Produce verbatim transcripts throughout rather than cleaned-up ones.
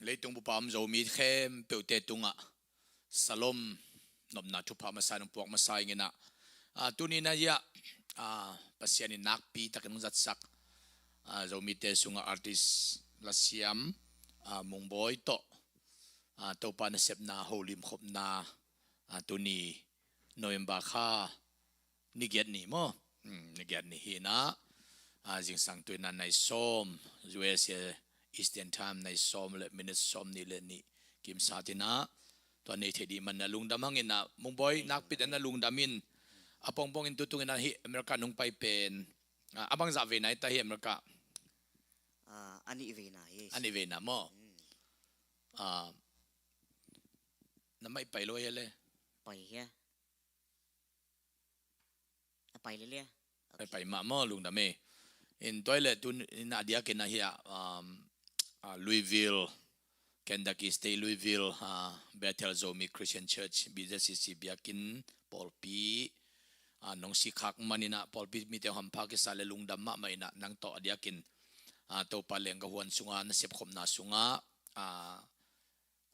Leitung bupa om Zomi khempeuhte tungah Shalom, nopna thupha masa in hong puak masa ing in ah, ah, tuni-in ah, ah, Pasian in nakpi takin hong zatsak, ah, Zomite sungah artist lasiam, ah, Mungbawi tawh, ah, Topa nasepna holim khopna, ah, tuni November kha ni giat ni maw? Hmm, ni giat ni hi in ah, ah, zingsang tu-in ah nai sawm, U S A Eastern Time nai sawm le minute sawm nih le nih kim sat in ah, tua nei thei ding man in ah lungdam hang in ah, Mungbawi nakpi takin ah lungdam in, a pongpong in tu tung in ah hih America nong pai pen, ah, a bangzah veina hi ta hih America? Ah, a nih veina hi. A nih veina maw? Hmm. Ah, na mai pai lo hia le? Pai hia. A pai le le. Pai, okay. Pai mah maw, lungdam e. In tua hi leh tu-in ah a diakin ah hih, um, ah, Louisville, Kentucky State Louisville, ah, Bethel Zomi Christian Church, B Z C C biakinn pawlpi, ah, nong sikkhak man in ah pawlpi mite hampha kisa le lungdam mahmah in ah nang tawh a diakin, ah, Topa lenggahuan sungah nasep khopna sungah, ah,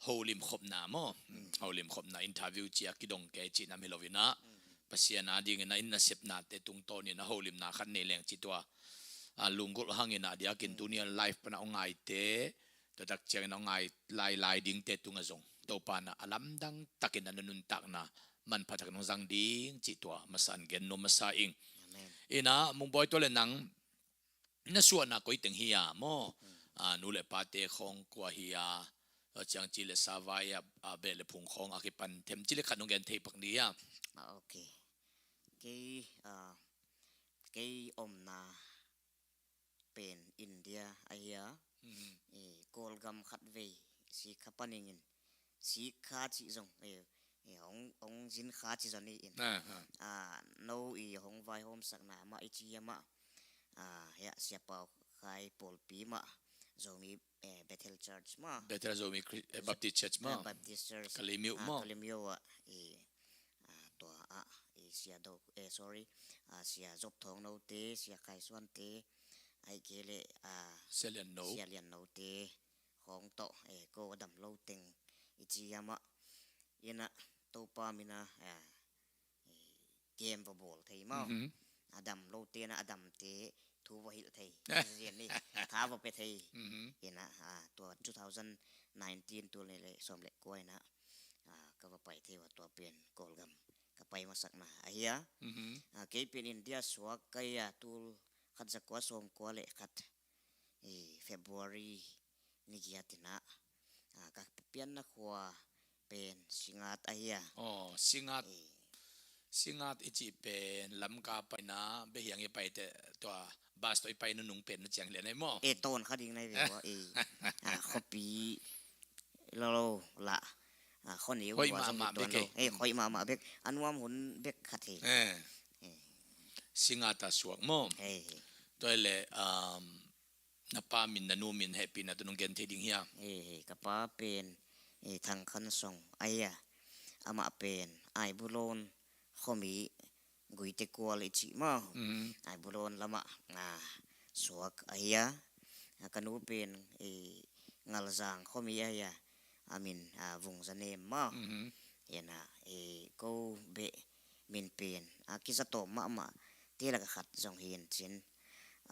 holim khopna maw? Hmm, holim khopna interview ci a kidong kei cih nam hi lo in ah, hmm, Pasian a dingin ah in nasepnate tungtawn in ah holimna khat nei leng cih tua, ah, lunggulh hang in ah a diakin, hmm, tuni-in live pan ah hong ngaite, tua tak ciangin ah hong ngai lailai dingte tungah zong Topa in ah a lamdang takin ah na nuntakna manpha takin hong zang ding cih tua masa in gen nuam masa ing. Amen. In ah Mungbawi, tua le nang na suahna koi teng hi a maw? Hmm. Ah, nu le pate khawng kua hi a, tua ciang ci le savai a, ah, beh le phung khawng a kipan them ci le khat nong gen thei pak ni a. Ah, okay. Kei, ah, kei omna pen India ahi a. Hmm. Eh, Kawlgam khatvei sikha panin, sikha cih zong, eh, eh, hong, hong zin kha ci zong hi in. Ah, ah. Ah, no i hong vaihawmsakna mah i ci a mah, ah, hia Sia Pau Khai pawlpi mah, Zomi, eh, Bethel Church mah. Bethel Zomi Chri-, eh, Baptist Church mah. Eh, Baptist Church. Kalemyo mah. Ah, Kalemyo ah, eh, ah, tua ah, eh, Sia Do, eh, sorry, ah, Sia Zop Thawng No te, Sia Khai Suan te, ahih kei leh, ah, Sia Lian No. Sia Lian No te khawng tawh, eh, ko a dam lo teng i ci a mah, in ah Topa min ah, eh, eh, kem va bawl thei maw. Mhm. A dam lote in ah a damte thu va hilh thei. Eh. Zian ni, tha va pia thei. Mhm. In ah, ah, tua two thousand nineteen tul nih le sawm le kua in ah, ah, ka va pai thei uh a, tua pen Kawlgam ka pai masakna ahi a. Mhm. Ah, kei pen India suak ka hi a, tul khat za kua sawm kua le khat, eh, February ni giat in ah, ah, ka pianna khua pen Singngat ahi a. Oh, Singngat. Eh. Singngat i cih pen Lamka paina Behiang i paite, tua bus tawh i pai nunung pen na ciang lian ai maw? Eh, tawn kha ding nai ve ua, eh. Ah, khuapi lo lo lah. Ah, khuaneu hoih mahmah bek, eh. Eh, hoih mahmah bek. A nuam hun bek khat hi. Eh. Eh. Singngat a suak maw? Eh. Tua hi leh, um, na pa min, na nu min hehpihna tawh nong gen thei ding hia? Eh, ka pa pen, eh, Thang Khan Song ahi a. Amah pen Aibulon khuami Guite Kual i cih maw. Mhm. Aibulon lamah, ah, suak ahi a. Ah, ka nu pen, eh, Ngalzang khuami ahi a. A min, ah, Vung Za Nem maw. Mhm. In ah, eh, ko beh min pen a kiza tawm mahmah te lak a khat zong hi in cin,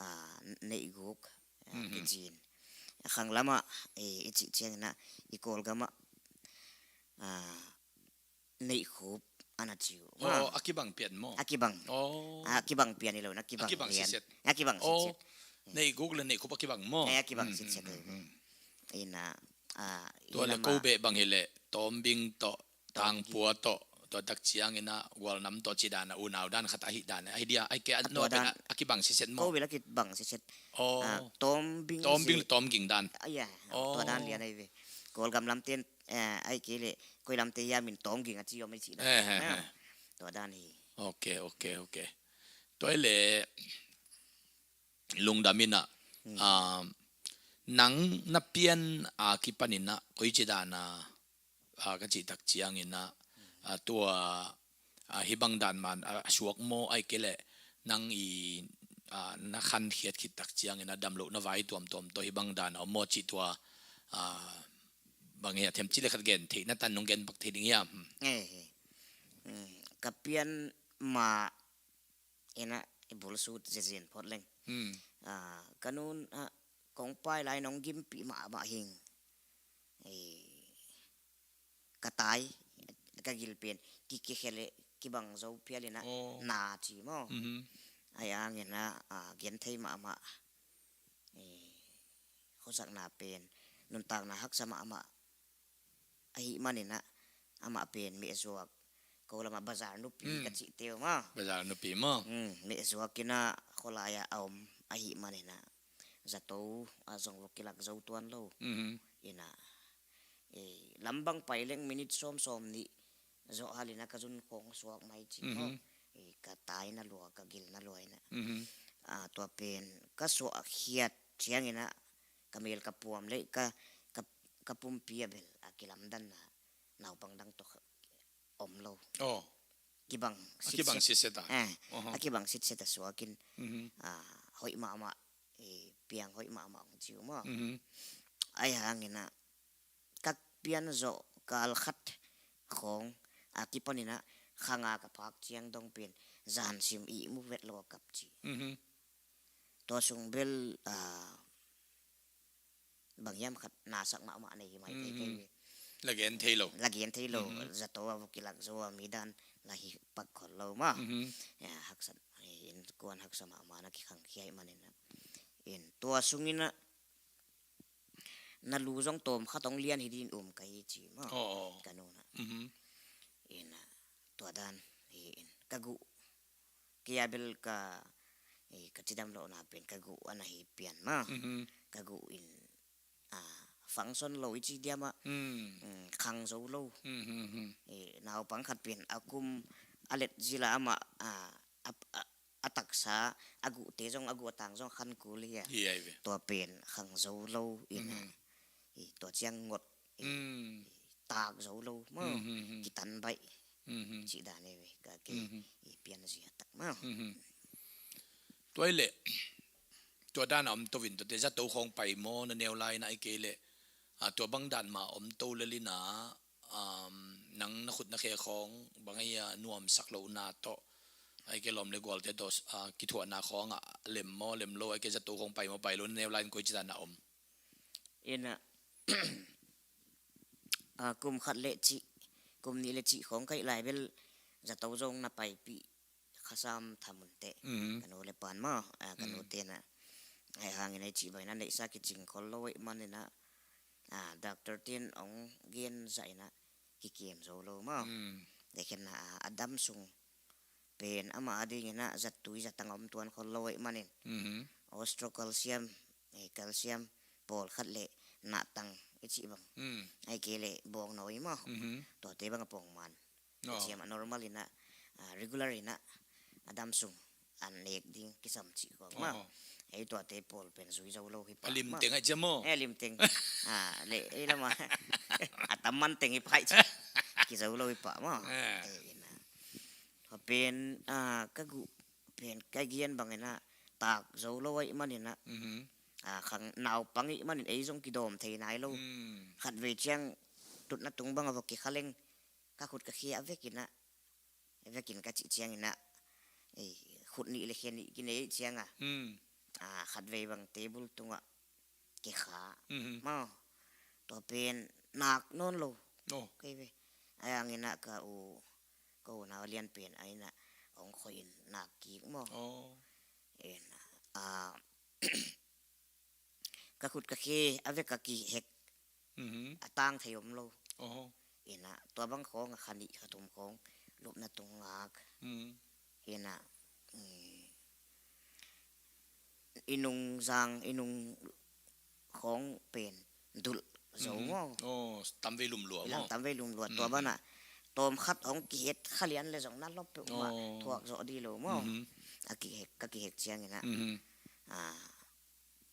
ah, Neihguk, ah, mhm, kici in. A khang lamah, eh, i cih ciangin ah i Kawlgam ah, ah, Neihkhup a na ci uh. Oh, a kibang pian maw? A kibang. Oh. A kibang pian hi lo in, a kibang, a kibang lian. Siset. A kibang, oh, siset. Neihguk le Neihkhup a kibang maw? Eh, a kibang, mm, siset, mm, eh. Mm. In ah, ah, tua le ko beh bang hi leh Tawmbing tawh, Tangpua tawh, tua tak ciangin ah Gualnam tawh ci dan a, unau dan khat ahi dan a, ahi dia, ahi kei a, a, no tua dan pen a, a kibang siset maw? Ko bel a kibang siset. Oh. Ah, Tawmbing, Tawmbing le Tawmging dan. Ah, ya. Oh. Tua dan lian ahi ve. Kawlgam lamte in, eh, ahi kei leh koi lamte hiam in Tawmging a ci om ahi cih dan. Eh, eh, eh. Tua dan hi. Ok, ok, ok. Tua hi leh lungdam in ah, hmm, ah, nang na pian a kipan in ah koici dan a, ah, ka cih tak ciangin ah, ah, tua, ah, hih bang dan man, ah, a suak maw, ahi kei leh nang i, ah, na khankhiat khit tak ciangin ah damlohna vai tuamtuam tawh hih bang dan a om maw cih tua, ah, Bang hiam, them cih leh khat gen theih na tan nong gen bak thei ding hiam? Eh, mm, ka pian mah ina i bul sut ziazin phot leng. Hmm. Ah, ka nun ah kong pai lai nong gimpih mahmah hing. Eh, ka tai, ka gil pen ki, ki khele, kibang zo phial ina. Oh. Na ci maw. Mhm. Ai ang ina, ah, gen thei mahmah. Eh, khosakna pen nuntakna haksa mahmah ahih manin ah, amah pen mehzuak, ko lamah bazar nupi, mm, ka cih teu maw. Bazar nupi maw. Mm, mehzuak ina kholai ah a om ahih manin ah, zato ah zong va kilak zo tuan lo. Mhm. Ina, eh, lambang pai leng minit sawm sawm nih zawh hal ina ka zun khawng suak mai ci maw. Mhm. Eh, ka tai na lua, ka gil na lua ina. Mhm. Ah, tua pen ka suah khiat ciang ina, ka mel ka puam le ka, ka, ka pumpi a bel a kilamdanna naupang dang tawh om lo. Oh. Kibang, a kibang sitset a. Eh, aha, a kibang sitset a suakin. Mhm. Ah, hoih mahmah, eh, piang hoih mahmah hong ci uh maw. Mhm. Ai hang ina, ka pian zawh kal khat khawng a kipan ina, khang a ka phak ciang dong pen zan sim ihmu vet lo a kap ci. Mhm. Tua sung bel, ah, bang hiam khat nasak mahmah nei hi mai thei, mm, kei ve. La gen thei lo. La gen thei lo. Mhm. Zato a va kilak zo a mi dan la hi pak khol lo maw. Mhm. Ya, haksa, innkuan haksa mahmah na kikhang khia ahih manin ah. In tua sung ina, na lu zong tawm khat hong lian hi ding um ka hi ci maw. Oh, oh. Ka nu na. Mhm. Ina, tua dan hi in. Ka guh, kei a bel ka, eh, ka cidam lohna pen ka guh ana hi pian maw. Mhm. Ka guh in, ah, function lo i ci diam ah. Mm. Mm, khang zo lo. Mhm, mhm. Eh, naupang khat pen a kum a let zila amah, ah, a, a, a taksa, a guhte zong, a guh a tang zong khan kul hi a. Hi ai ve. Tua pen khang zo lo ina. Mhm. Eh, tua ciang ngot, eh, mm, tak zo lo maw. Mhm, mhm. Kitan baih. Mhm. Cih dan hi ve, ka ke, mhm, i pian zia tak maw. Mhm. Tua hi leh, tua dan a om to in, tuate zato khawng pai maw, na neu lai na, ahih kei leh, ah, tua bang dan mah om to lel ina, um, nang na khut na khe khawng bang hi a, nuamsak lohna tawh, ahih kei leh lawm le gualte tawh, ah, kithuahna khawng ah lem maw, lem lo, ahih kei leh zato khawng pai maw, pai lo, na neu lai in koi ci dan a om? Ina, ah, kum khat le cih, kum nih le cih khawng ka hih lai bel zato zong na paipih kha sam thamun teh. Mhm. Ka nu le pa'n maw, ah, ka nu, mhm, te na. Ai hang ina i cih bang ina neihsa kicing khol lo ahih manin ah, ah, doctor te'n hong gen zah ina kikem zo lo maw. Mm. Dekhen na, ah, a dam sung pen amah a ding ina zatui zatang a om tuan khol lo ahih manin. Mhm. Osteocalcium, eh, calcium pawlkhat le nahtang i cih bang. Mm. Ahih kei leh bawngnawi maw. Mhm. Tuate bang a pongman. Oh. Ciam a normal ina, ah, regular ina a dam sung an nek ding kisam cih khawng maw. Oh. Ei tuate pawl pen zui zo lo hi pah maw. A limteng ah ciam maw? Eh, limteng. Ah, le, ei lama. A tam man teng hi pah cih. Kizo lo hi pah maw. Eh. Eh, ina. Tua pen, ah, ka guh pen ka gen bang ina tak zo lo ahih manin ah. Mhm. Ah, khang naupang ahih manin ei zong kidawm thei nai lo. Mm. Khatvei ciang tutna tung bang a va kikha leng ka khut ka khe a vek ina, a vekin ka cih ciang ina, eh, khut nih le khe nih kinei ciang a. Mm. Ah, khatvei bang table tungah kikha. Mhm. Maw. Tua pen nak nawn lo. Oh. Kei ve. Ai ang ina ka u, ka unau lian pen a ina hong khoi in nak kik maw. Oh. Ina, ah, ka khut ka khe a vek a kihek. Mhm. A tang thei om lo. Oho. Ina, tua bang khawng a kha nih kha thum khawng lupna tung ngak. Mhm. Ina, mm, i nung zang, i nung khawng pen dulh zo maw. Oh, tamvei lum lua maw. Tam vei lum lua. Tua, mhm, banah tawm khat hong kihet kha lian le zong na lop peuhmah, oh, thuak zawh dih lo maw. Mhm. A kihek, ka kihek ciang ina. Mhm. Ah,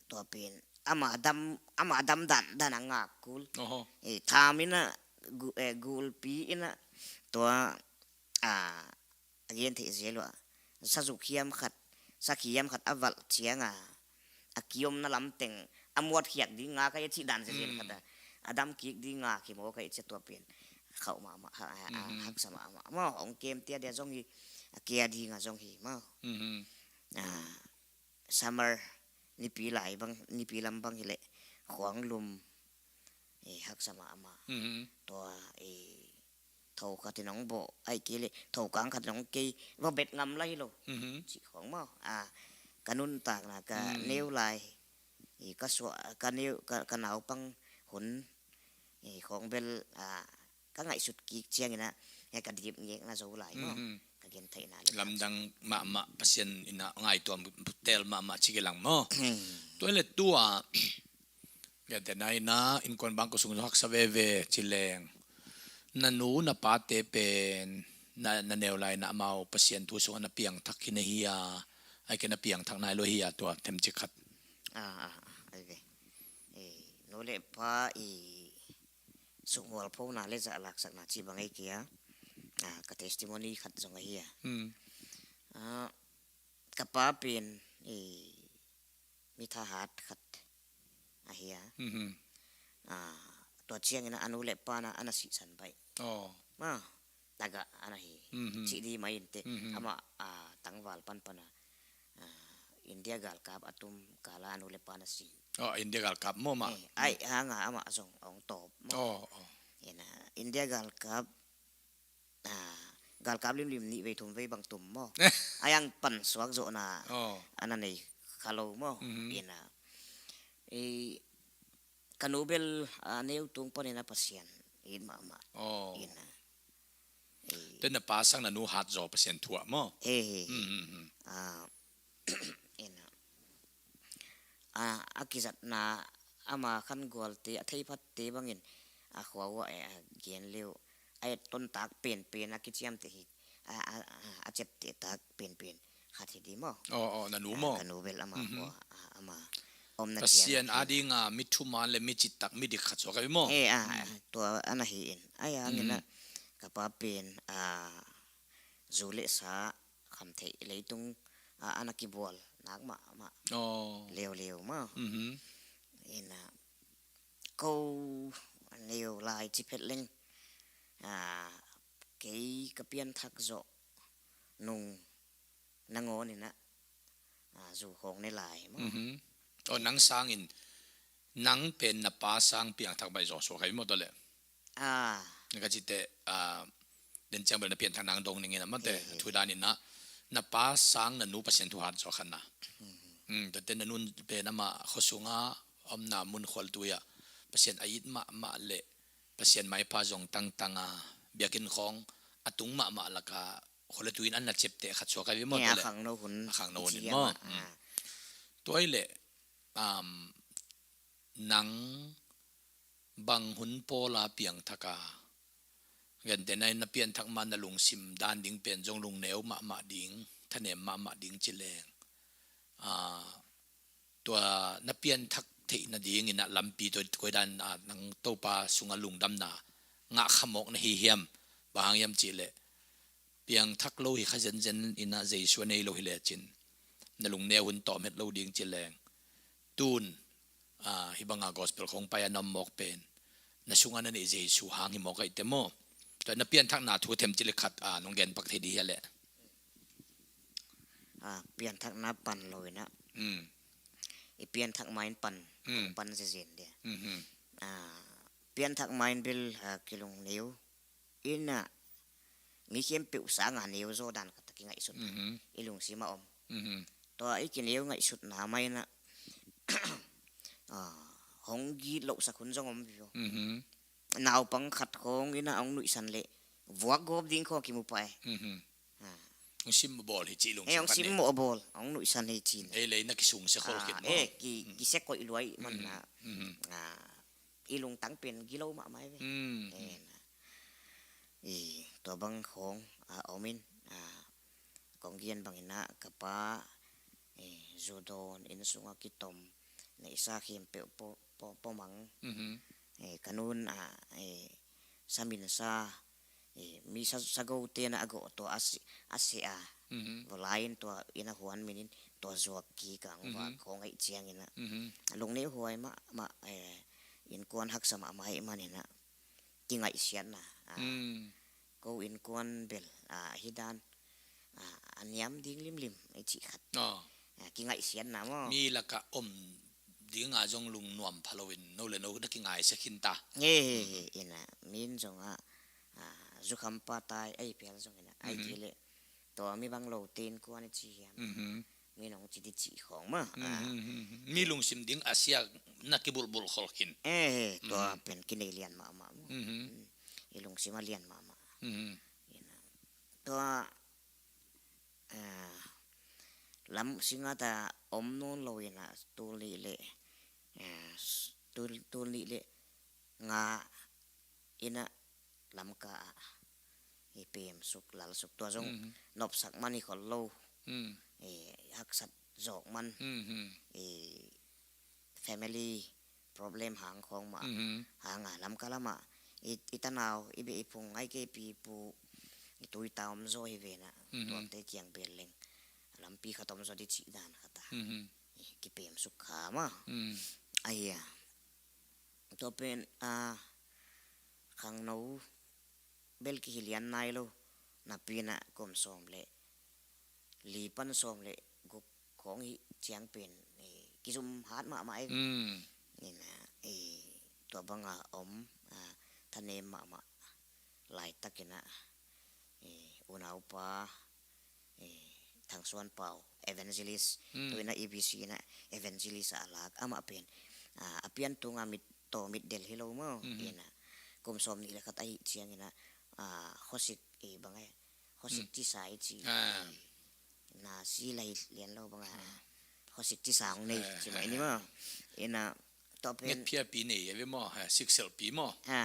tua pen ama dam, ama dam dan, dan a ngak kul. Oho. Eh, tham ina gu-, eh, gulpi ina tua, ah, a gen theih zel uh a, sazuk hiam khat, sakhi hiam khat a valh ciang a, a kiomna lamteng a muatkhiat ding ngak a, i cih dan zel khat a. Mm. a dam kik ding a kimawk a i cia tua pen khauh mahmah, ha- ha- ha- Mhm. haksa mahmah maw. Hong kem tia dia zong hi, a kia ding a zong hi maw. Mhm. Ah, summer nipi lai bang, nipi lam bang hileh khuang lum, eh, haksa mahmah. Mhm. Tua, eh, tho khatin hong bawh, ai kei leh tho kang khatin hong kei, va bet ngam lai hi lo. Mhm. Cih khong maw. Ah, ka nuntakna, ka Mm. neu lai, i ka suah, ka neu, ka, ka naupang hun, i khong bel, ah, ka ngaihsut kik ciangin ah, he ka dip ngekna zo lai maw. Mhm. Ka gentheihna le lamdang mahmah, Pasian in ah ngaihtuam tel mahmah ci kilang maw. Hmm. Tua le tua, Gentehna in ah innkuan bang ko sung haksa veve ci leng, na nu na pate pen, na, na neu lai na amau Pasian thu sungah na piangthak hi na hi a, ai ke na piangthak nai lo hi a, tua themcik khat. Ah, ah, ah, ai ve. Eh, nu le pa i sukmual phona le zahlaksakna ci bang ai ke a, ah, ka testimony khat zong ahi a. Hmm. Ah, ka pa pen, eh, mi thahat khat ahi a. Mhm. Ah, tua ciangin a nu le pa na ana sihsan baih. Oh. Ma, tagah ana hi. Mhm. Cih di mai inte. Mhm. Amah, ah, tangval panpan a, ah, India galkap a tum kala a nu le pa na si. Oh, India galkap maw mah. Eh, ai, hanga amah zong hong tawp maw. Oh, oh. Ina, India galkap, ah, galkap limlim nih vei thum vei bang tum maw. Ai ang pan suak zawhna, oh, ana nei kha lo maw. Mhm. Ina, i, ka nu bel, ah, neu tung panin a Pasian it mahmah. Oh. Ina, i, te na pa sang na nu hat zaw Pasian thu ah maw. He, he, he. Mhm, mhm. Ah, ina, ah, a kizatna ama khan gualte, a theiphatte bangin a khua uah, eh, a gen leu, a et tontak penpen a kiciamteh hi, a, a, a, a ciapteh tak penpen khat hi di maw. Oh, oh, na nu maw. Ah, ka nu bel ama, mhm, khua, ah, ama omna Pasian ciang a ding a mi thuman le mi citak mi dik khat suak a hi maw. Eh, ah, hmm, ah, tua ana hi in. Ai, a, mhm, ngina ka pa pen, ah, zu le sa kham theih leitung, ah, ana kibual nak mahmah. Oh. Leuleu maw. Mhm. Ina, ko neu lai ci phet leng, ah, kei ka pianthak zawh nung nangawn ina, ah, zu khawng ne lai maw. Mhm. Oh, nang sangin, nang pen na pa sang piangthak baih zaw suak a hi maw tua le. Ah. Na ka cite, ah, den ciang bel na pianthak nang dong ning in a mate, he, he, thu dan in a, na pa sang na nu Pasian thu hat zaw khat na. Mhm. Hmm, tate na nun pen amah khua sunga omna mun khualtui ah Pasian a it mahmah le Pasian maipha zong tangtang a, biakinn khawng a tung mahmah laka khua le tui in an na ciapteh khat suak a hi maw. He, tua le a khangno hun. A khangno hun in maw. Ah. Hmm. Tua hi le, um, nang bang hun pawla piangthak a, gentehna in na pianthak ma na lungsim dan ding pen zong lungneu mahmah ding, thanem mahmah ding ci leng, ah, tua na pianthak theih nadingin a lampi tua koi dan, ah, nang Topa sunga lungdamna ngah khamawk na hi hiam? Bang hang hiam cih leh piangthak lo hi kha zenzen in a Jesu a nei lo hi lecin na lungneu hun tawm het lo ding ci leng. Tun, ah, hih banga gospel khong pai a na om mawk pen na sunga na neih Jesu hang hi mawk ahih teh maw. Tua na pianthakna thu themcik le khat, ah, nong gen pak thei dih hia leh. Ah, pianthakna pan lo in a. Mm. I pianthak ma in pan, mm, pan zezen dia. Mhm. Ah, pianthak ma in bel, ah, kilungneu in a, mi khempeuh sanga neu zaw dan khat a kingaihsut, mhm, i lungsim a om. Mhm. Tua i kineu ngaihsutna mah in a, ah, hong gitlohsak hun zong om vivo. Mhm. Naupang khat khawng in a hong nuihsan leh vuak gawp ding khawng kimu pah e. Mhm. Ah. Hong simmawh bawl hi ci lungsim, eh, hong simmawh bawl, hong nuihsan hi ci. Ei lei na kisungsia khol khin maw. Eh, ki, mhm, kisia koih luai man na. Mhm. Ah, i lungtang pen gilo mahmah hi ve. Mm, eh, mm. Na. I, tua bang khawng, ah, om in, ah, kong gen bangin a ka pa, eh, zu dawn, inn sunga kitom, na i sa khempeuh pawh, pawh, pawh mang. Mhm. Eh, ka nun, ah, eh, samin sa, eh, mi sa, sagote na a gawh tua a si, a si a. Mhm. Vawlai in tua inn a huan minin tua zuak kik ang, mhm, vak khawng ahih ciangin a. Mhm. Lungneu huai mah, mah, eh, innkuan haksa mahmah ahih manin ah kingaihsiatna, ah, Mm. ko innkuan bel, ah, hih dan, ah, a niam ding limlim i cih khat. Ah. Ah, kingaihsiatna maw. Mi lakah om dinga zong lungnuam pha loin no le no na kingaihsia khin ta. He, he, he, Mm. ina, min zong ah, ah, zukham pa tai, ei pial zong ina, ai Mhm. ti le, tua mi bang lo te innkuan i ci hiam. Mhm. Mi nong ci di cih khawng maw. Mhm, Ah. mhm, mhm. Mi lungsim ding a sia na kibulbul khol khin. Eh, eh, tua Mhm. pen kinei lian mahmah maw. Mhm. Mm. I lungsim a lian mahmah. Mhm. Ina. Tua, ah, lam singat a om nawn lo ina tul nih le, ah, s-, tul, tul nih le nga ina Lamka ah i pemsuk, lalsuk tua zong Mhm. nopsak man i khol lo. Mhm. I haksat zawk man. Mhm. I family problem hang khawng mah. Mhm. Hanga Lamka lamah i, i tanau, i beh i phung, ai kei pi pu, i tui ta om zaw hi vena. Mhm. Tuate kiang bel leng lampi khat om zaw di cih dan khat a. Mhm. I kipemsuk kha mah. Mhm. Ahi a. Tua pen, ah, khangno bel kihi lian nai lo. Napi ina kum sawm le li pan sawm le guk khawng hi ciang pen, eh, kizum hat mahmah e. Mm. Ina, eh, tua banga om, ah, thanem mahmah laitak ina, eh, unaupa, eh, Thangsuan Pau, evangelist, Mm. tu ina E B C ina evangelist a lak amah pen, ah, a pian tunga mit, tawh mit del hi lo maw. Mhm. Ina, kum sawm nih le khat ahi ciang ina, ah, khosik i bang e, khosik Mm. cisa i ci. Ah. Na si lai lian lo banga. Ah. Khosik cisa hong nei, Ah, ci mai ah, ni ah. maw. Ina, tua pen Ngetphiapi nei e ve maw, ha, sikselhpi maw. Ha,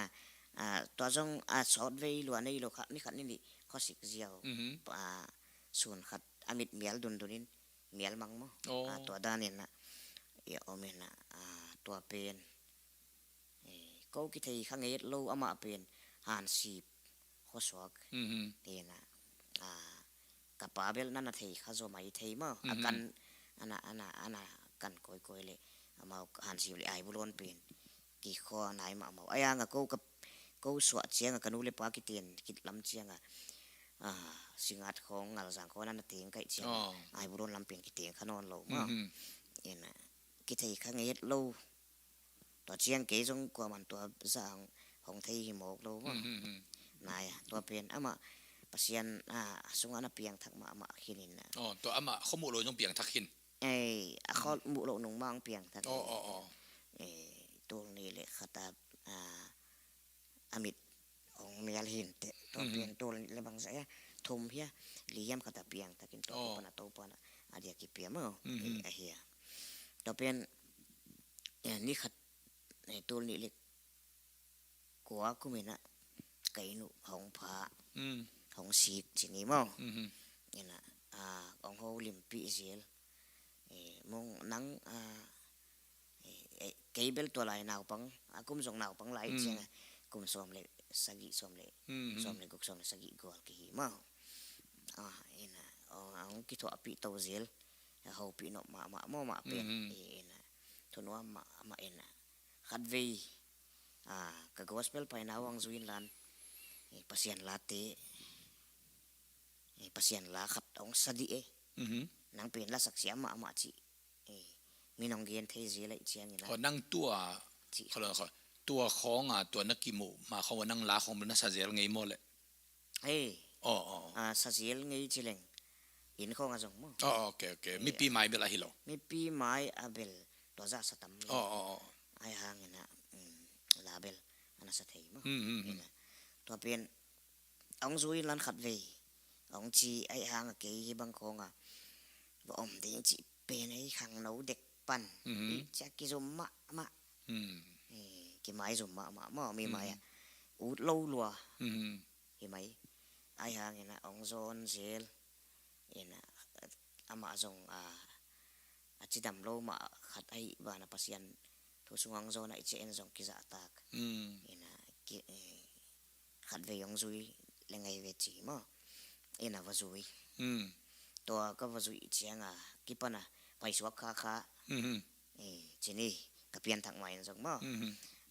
ah, tua zong, ah, sawt vei lua nei lo kha, ni khat ni nih, khosik ziau. Mhm. Pa, sun khat, a mit mial dundun in, mial mang maw. Oh. Ah, tua dan ina, i om ina, ah, tua pen. Eh, ko kithei kha ngei lo amah pen, Hansip khuasuak. Mhm. Ina, ah, ka pa bel nana thei kha zaw mai thei maw. A Mhm. kan, ana, ana, ana kan kawikawi le, amau Hansip le Aibulon pen kikhua nai mahmah. Ai hanga ko ka, ko suah cianga ka nu le pa kiten kit lam cianga, ah, Singat khawng, Ngalzang khawng nana teng kaih cianga. Oh. Aibulon lam pen kiteng kha nawn lo maw. Mhm. Ina, kithei kha ngei lo. Tua ciang kei zong kuaman tua zah hong, hong thei hi mawk lo maw. Mhm, mhm. Nai a, tua pen amah Pasian, ah, sungah na piangthak mahmah khin ina. Oh, tua amah khuamuh lo zong piangthak khin. Ei, a khuamuh lo nung mah hong piangthak. Oh, oh, oh. Eh, tul nih le khat a, ah, a mit hong mial hi inteh. Tua Mhm. pen tul nih le bangzah hia, thum hia, li hiam khat a piangthak in tua Oh. Topa na, Topa na a dia kipia maw. Mhm. Eh, ahi a. Tua pen, eh, ni khat, eh, tul nih le kua kum ina ka inn uh hong pha, Mm. hong sik ci ni maw. Mhm. Ina, ah, hong ho limpih zel. Eh, mong nang, ah, eh, eh, kei bel tua lai naupang, a kum zong naupang lai Mm. cianga, kum sawm le sagih, sawm le, Mm. sawm le guk, sawm le sagih gual kihi maw. Ah, ina, hong, hong kithuahpih to zel, a hopih nop mahmah maw mah pen. Mhm. Eh, ina, thunuam mahmah ina. Khatvei, ah, ka gospel paina hong zui inlan, eh, Pasian late, eh, Pasian la khat hong sa dih e. Mhm. Nang pen lasak siam mahmah cih, eh, min hong gen thei zel ahih ciang ina. Aw, nang tua, cih. Khawl, khawl. Tua khawnga, tua na kimuh ma khawnga nang la khawng bel na sa zel ngei maw le? Hei. Aw, aw. Ah, sa zel ngei ci leng. Inn khawng a zong maw. Aw, ok, ok. Eh, mipi mai bel ahi lo. Mipi mai a bel tua zah sa tam lo. Aw, aw, aw. Ai hang ina, mm, la bel ana sa thei maw. Mm, mm, mm. Ina. Tua pen, hong zui inlan khatvei hong ci ai hang a kei hih bang khawnga va om ding cih pen ei khangno dek pan. Mhm. Ei cia kizum mahmah. Mm. Eh, kimaizum mahmah maw, mi mai a. Mhm. Ut lo lua. Mhm. Hi mai. Ai hang ina hong zawn zel. Ina, amah zong, ah, a cidam lo mah khat ahih bana Pasian thu sungah hong zawn ahih ciangin zong kizahtak. Mm. Ina, ki, eh, khatvei hong zui le ngei ve ci maw. Ina va zui. Mm. Tua ka va zuih cianga kipana paisuak khakha. Mhm. Eh, ci ni, ka pianthak mah in zong maw. Mhm.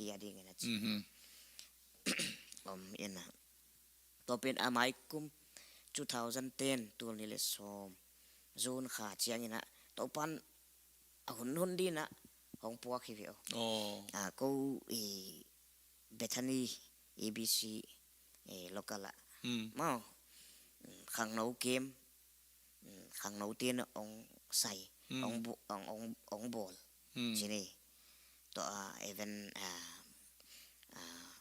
kei a dingin a ci. Mhm. Om ina. Tua pen a mai kum two thousand ten, tul nih le sawm, June kha ciangin a, Topan a hun hun dina hong puak hi ve aw. Oh. A, ko i Bethany, A B C, eh, local ah. Hmm. Mau. Mm, khangno kem. Mm, khangno tin ong sai. Hmm. Ong bu-, ong, ong, ong bol. Hmm. Sini. To, ah, even, ah, ah,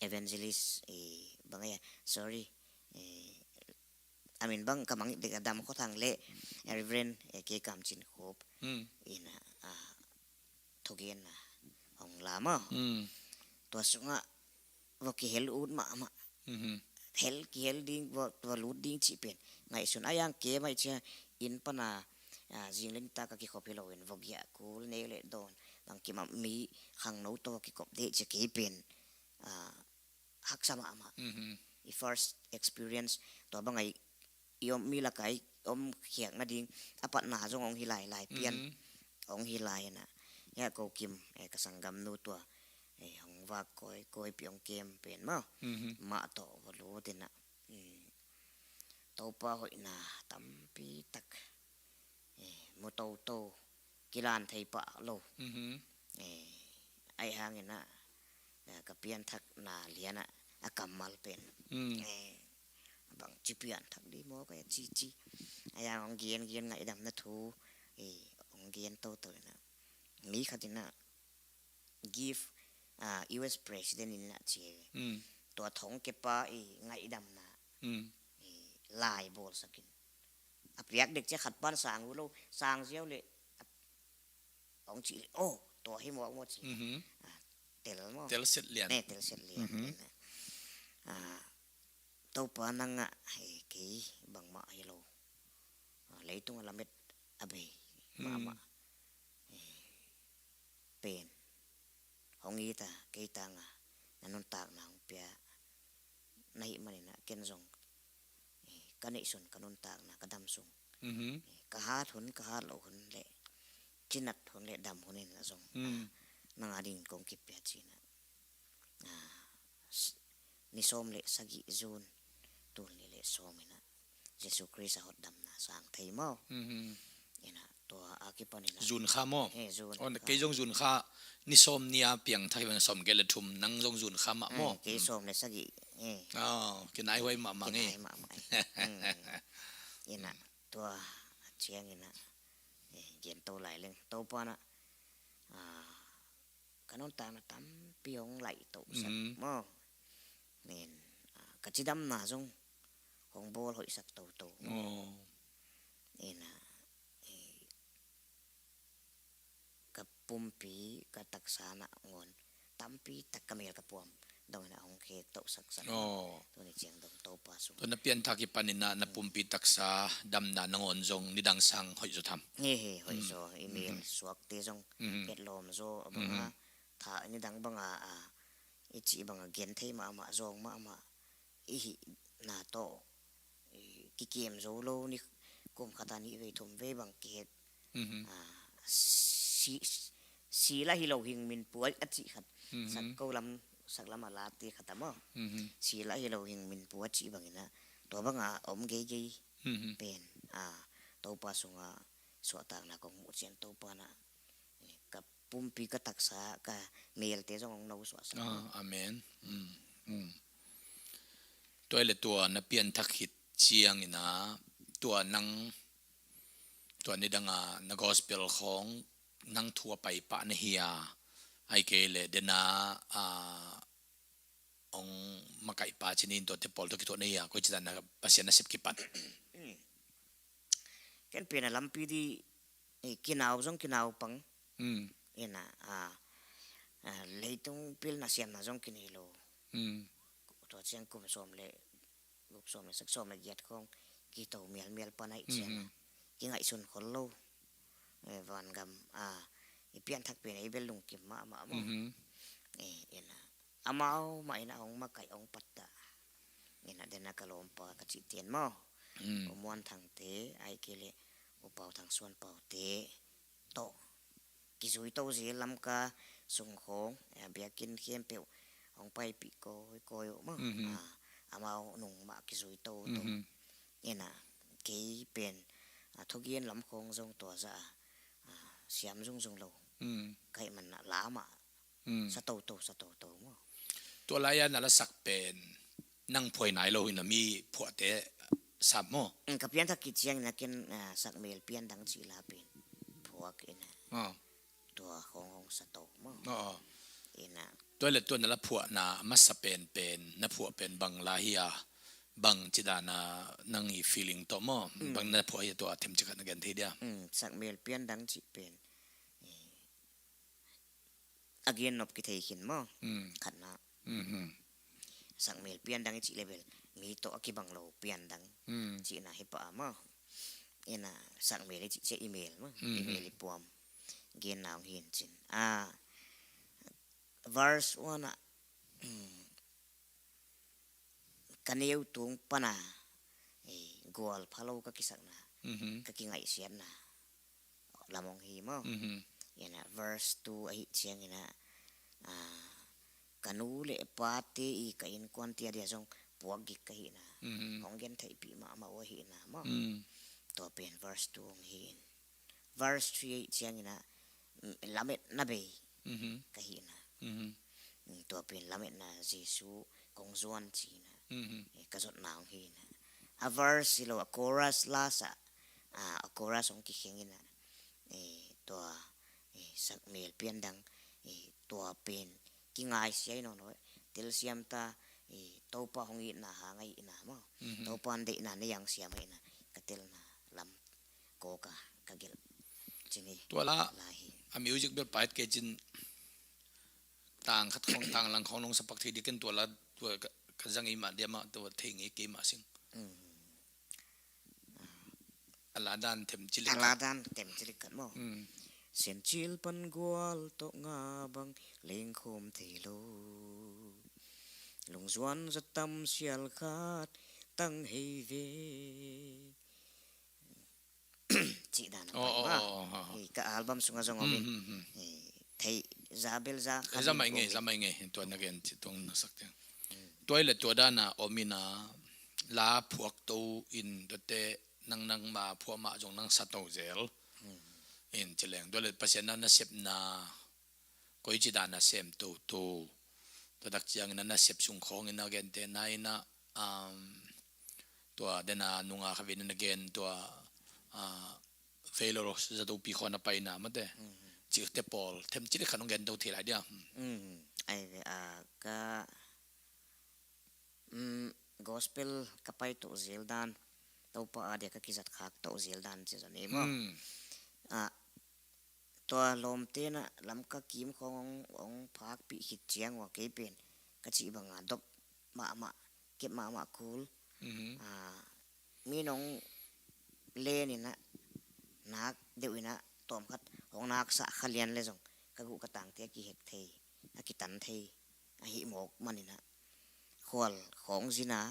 evangelist, eh, bang ya, sorry. Eh, a min bang ka mangngilh dek a Dam Khua Thang le, eh, Reverend, eh, K Kam Cin Khup. Hmm. Ina, ah, thugenna hong la maw. Hmm. Tua sungah va kihel ut mahmah. Mhm. Hel, kihel ding, va, va lut ding cih pen ngaihsun a, yang ke mai cia inn pana, ah, zing le nitak a kikhop hi loin va giah kul nek le dawn bang kimah mi khangno tawh kikop deh cia kei pen, ah, haksa mahmah. Mhm. I first experience tua bang ai i om mi lakah i om khiak nading a patna zong hong hi lai, Laipian. Mhm. Hong hi lai ina. Hia ko Kim, eh, ka sanggamnu tua, eh, hong vak kawikawi pi hong kem pen maw. Mhm. Mah tawh va lut ina. Mm. Topa hoihna tampi tak, eh, mu toto, kilan thei pah lo. Mhm. Eh, ahi hangin ah, eh, ka pianthakna lian ah a kammal pen. Mm. Eh, bangci pianthak dih maw ka ya cici. Ahi hang hong gen, gen ngaihdamna thu, eh, hong gen toto ina. Mi khat ina gift, ah, U S President in a ci. Mm. Tua thong kepa i ngaihdamna. Mm. I lai bawlsakin. A piak dek cia khat pan sang uh lo, sang ziau le, a, hong cih le, oh, tua hi mawk maw ci. Mhm. Ah, tel maw. Tel set lian. Ne, tel set lian. Mhm. Ah, Topa nang ah, eh, kei bangmah hi lo. Ah, leitung a lamet a bei. Mm. Mahmah. Eh, pen hong it a, kei tanga na nuntakna hong pia na hih manin ah ken zong, eh, ka neihsun ka nuntakna ka dam sung. Mhm. Eh, ka hat hun, ka hat loh hun le, cinat hun le dam hun in ah zong, mm, ah, nang a dingin kong kipia ci ina. Ah, s-, ni sawm le sagih June, tul nih le sawm ina Jesu Khrist a hotdamna sang thei maw. Mhm. Ina, tua a kipan ina. June kha maw? Eh, June kha. Kei zong June kha ni sawm ni a piangthak hi, sawm giat le thum, nang zong June kha mah maw? Eh, kei sawm le sagih. Eh. Ah, kinai huai mahmah nge. Kinai mahmah. Mm. Ina, tua ciang ina, eh, gen to lai leng. Topa na, ah, ka nuntakna tampi hong laih tohsak maw. Nen, ah, ka cidamna zong hong bawl hoihsak toto. Oh. Ina, eh, ka pumpi, ka taksa na ngawn tampi tak ka mel ka puam dong ina hong khek tohsak sak. Oh. Tuni ciang dong Topa sung. Tua na pianthak i panin ah na pumpi taksa damna nangawn zong nidang sang hoih zaw tham. He, he, hoih zaw. I mel suakte zong etlawm zaw a banga, tha nidang banga, a, i cih banga gen thei mahmah, zawng mahmah i hihna tawh, i kikem zo lo, ni kum khata nih vei thum vei bang kihet. Mhm. Ah, si, si la hi lo hing min puai a cih khat. Mhm. Sak ko lam, sak lam a late khat a maw. Mhm. Si la hi lo hing min puai a cih bangin ah, tua banga om geigei pen, ah, Topa sunga suahtakna kong muh cian Topa na, eh, ka pumpi ka taksa ka melte zong hong no suahsak. Ah, amen. Mm, mm. Tua le tua na pianthak khit ciangin ah, tua nang, tua nidang a na gospel khawng nang thu a pai pah na hi a, ahih kei le dena, ah, hong makaihpa cih in tuate pawl tawh kithuah na hi a, koici dan na Pasian nasep kipan? Ken pen a lampi dih, eh, kinau zong kinau pang. Mm. Ina, ah, ah, leitung pilna siamna zong kinei lo. Mm. Tua ciang kum sawm le, kum sawm le sak sawm le giat khawng kito mialmial pan ahih ciang, mhm, kingaihsun khol lo. Eh, vangam, ah, i pianthak pen ei bel lungkim mahmah maw. Mhm. Eh, ina, amau mah ina hong makaih hong pattah. Ina dena ka lawmpa ka cih ten maw. Mm. U Muan Thangte, ahih kei le U Pau Thang Suan Paute tawh kizui to zel Lamka sung khawng, eh, biakinn khempeuh hong paipih kawikawi uh maw. Mhm. Ah, amau nung mah kizui to to. Mhm. Ina kei pen, ah, thugen lam khawng zong tua zah a, ah, siam zungzung lo. Mm. Ka hih man na la mah, mm, sa toto, sa toto maw. Tua lai-a na la sak pen nang phuai nai lo hi na, mi phuahte sap maw? Mm, ka pianthak khit ciangin a ken, ah, Sakmel Piandang cih la pen phuak ina. Ah. Tua khawng hong sa to maw. Ah. Ina. Tua le tua na la phuahna a masa penpen, na phuah pen bang la hi a, bang ci dan a nang i feeling tawh maw? Mm. Bang na phuah hi a, tua themcik khat na gen thei dia? Mm, Sakmel Piandang cih pen, eh, a gen nop kithei khin maw. Mm. Khatna. Mhm. Sakmel Piandang i cih le bel mi tawh a kibang lo piandang, mm, cihna hi pah a maw. Ina Sakmel i cih ciang i mel maw. Mhm. I mel i puam. Genna hong hi in cin. Ah, verse one ah, mm, ka neu tung pana, eh, gual pha lo ka kisakna, mhm, ka kingaihsiatna lam hong hi maw. Mhm. Ina verse two ahih ciangin a, ah, ka nu le pate i ka innkuante adia zong puak gik ka hihna, mhm, hong gentheihpih mahmah uh ahihna maw. Mm. Tua pen verse two hong hi in. Verse three ahih ciangin a, mm, lametna bei, mhm, ka hihna. Mhm. Mm, tua pen lametna Jesu kong zuan cihna. Mhm. Eh, ka zotna hong hihna. A verse hi lo, a chorus last ah, ah, a chorus hong kikheng ina, eh, tua, eh, Sakmel Piandang, eh, tua pen kingaisia hi nawn lo. Telsiam ta, eh, Topa hong itna hang ahihna maw. Mhm. Topa hong deihna nei hong siam ahihna, ka telna lam kawka ka gelh cin hi. Tua la, la hi. A music bel pai kei cin, tang khat khawng, tang lang khawng nong sa pak thei dih ken, tua la, tua ka, ka zang ei mah dia mah, tua thei ngei kei mah sing. Mm. A la dan themcik leh khat. A la dan themcik leh khat maw. Mm. Siancil pan gual tawh nga bang lengkhawm thei lo. Lungzuan za tam sial khat tang hei ve. Cih dan a, oh, pai, oh, mah, oh, oh, oh. Hei, ka album sungah zong om in. Hmm, hmm, hmm. Hei, thei, za bel za khat. Za mai ngei, za mai ngei. Tua na gen cih tung na sak tiang. Hmm. Tua i le tua dan a om in a, la phuak to in tuate nang, nang ma phuak mah zong nang sa to zel. Hmm. In ci leng. Tua le Pasian na nasepna koici dan a sem toto. Tua tak ciangin a nasep sung khawngin a gente na in a, um, tua dena nunga khavin a gen tua, ah, Failure of Zatopi khaw na paina mate. Mhm. Cihte pawl themcik leh khat nong gen to thei lai dia. Mhm. Ai ve a ka, mm, gospel ka pai to zel dan, Topa a dia ka kizat khak to zel dan ci zong ei maw. Mm. Ah, tua lawmte na Lamka kim khawng hong, hong phakpih khit ciang ua kei pen ka cih banga dop mahmah, kep mahmah kul. Mhm. Ah, mi nong len in a, nak deuh in a, tawm khat hong nak sah kha lian le zong ka guh ka tangte a kihek thei, a kitan thei ahih mawk man in a, khual khawng zin a,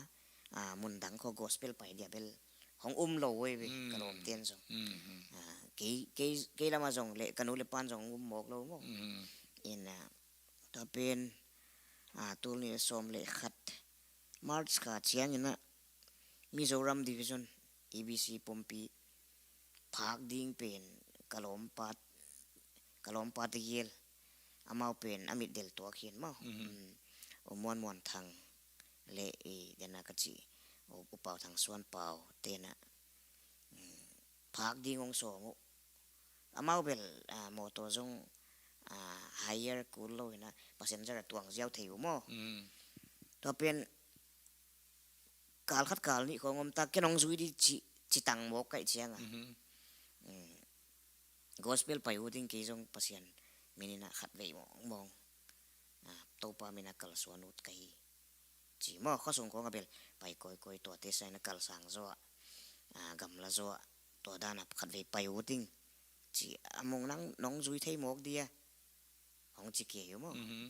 ah, mun dang khaw gospel pai dia bel hong um lo ei ve, mm, ka lawmte'n zong. Mm, mm. Ah, kei, kei, kei lamah zong le ka nu le pa'n zong hong um mawk lo maw. Mm. In, ah, tua pen, ah, tul nih le sawm le khat March kha ciangin a Mizoram Division, E B C pumpi phak ding pen ka lawmpa ka lawmpa tegel, amau pen a mitdel tuak hi in maw. Mhm. Mm. U Muan Muan Thang le i dena ka ci, u, u Pau Thang Suan Pau tena, mm, phak ding hong sawm uh. Amau bel, ah, mawtaw zong, ah, hire kul lo ina, passenger a tuang ziau thei uh maw. Mm. Tua pen kal khat kal nih khawng om ta, ken hong zui di ci, ci tang mawk kaih cianga. Mhm. Mm. Gospel pai uh ding kei zong Pasian min ina khat vei mawngmawng, ah, Topa mina kalsuan ut ka hi. Ci maw, khuasung khawng a bel pai kawikawi tuate sa ina kalsang zaw ah, ah, gamla zaw ah, tua dana khat vei pai uh ding. Ci a mung nang nong zui thei mawk dia. Hong ci kei uh maw. Mhm.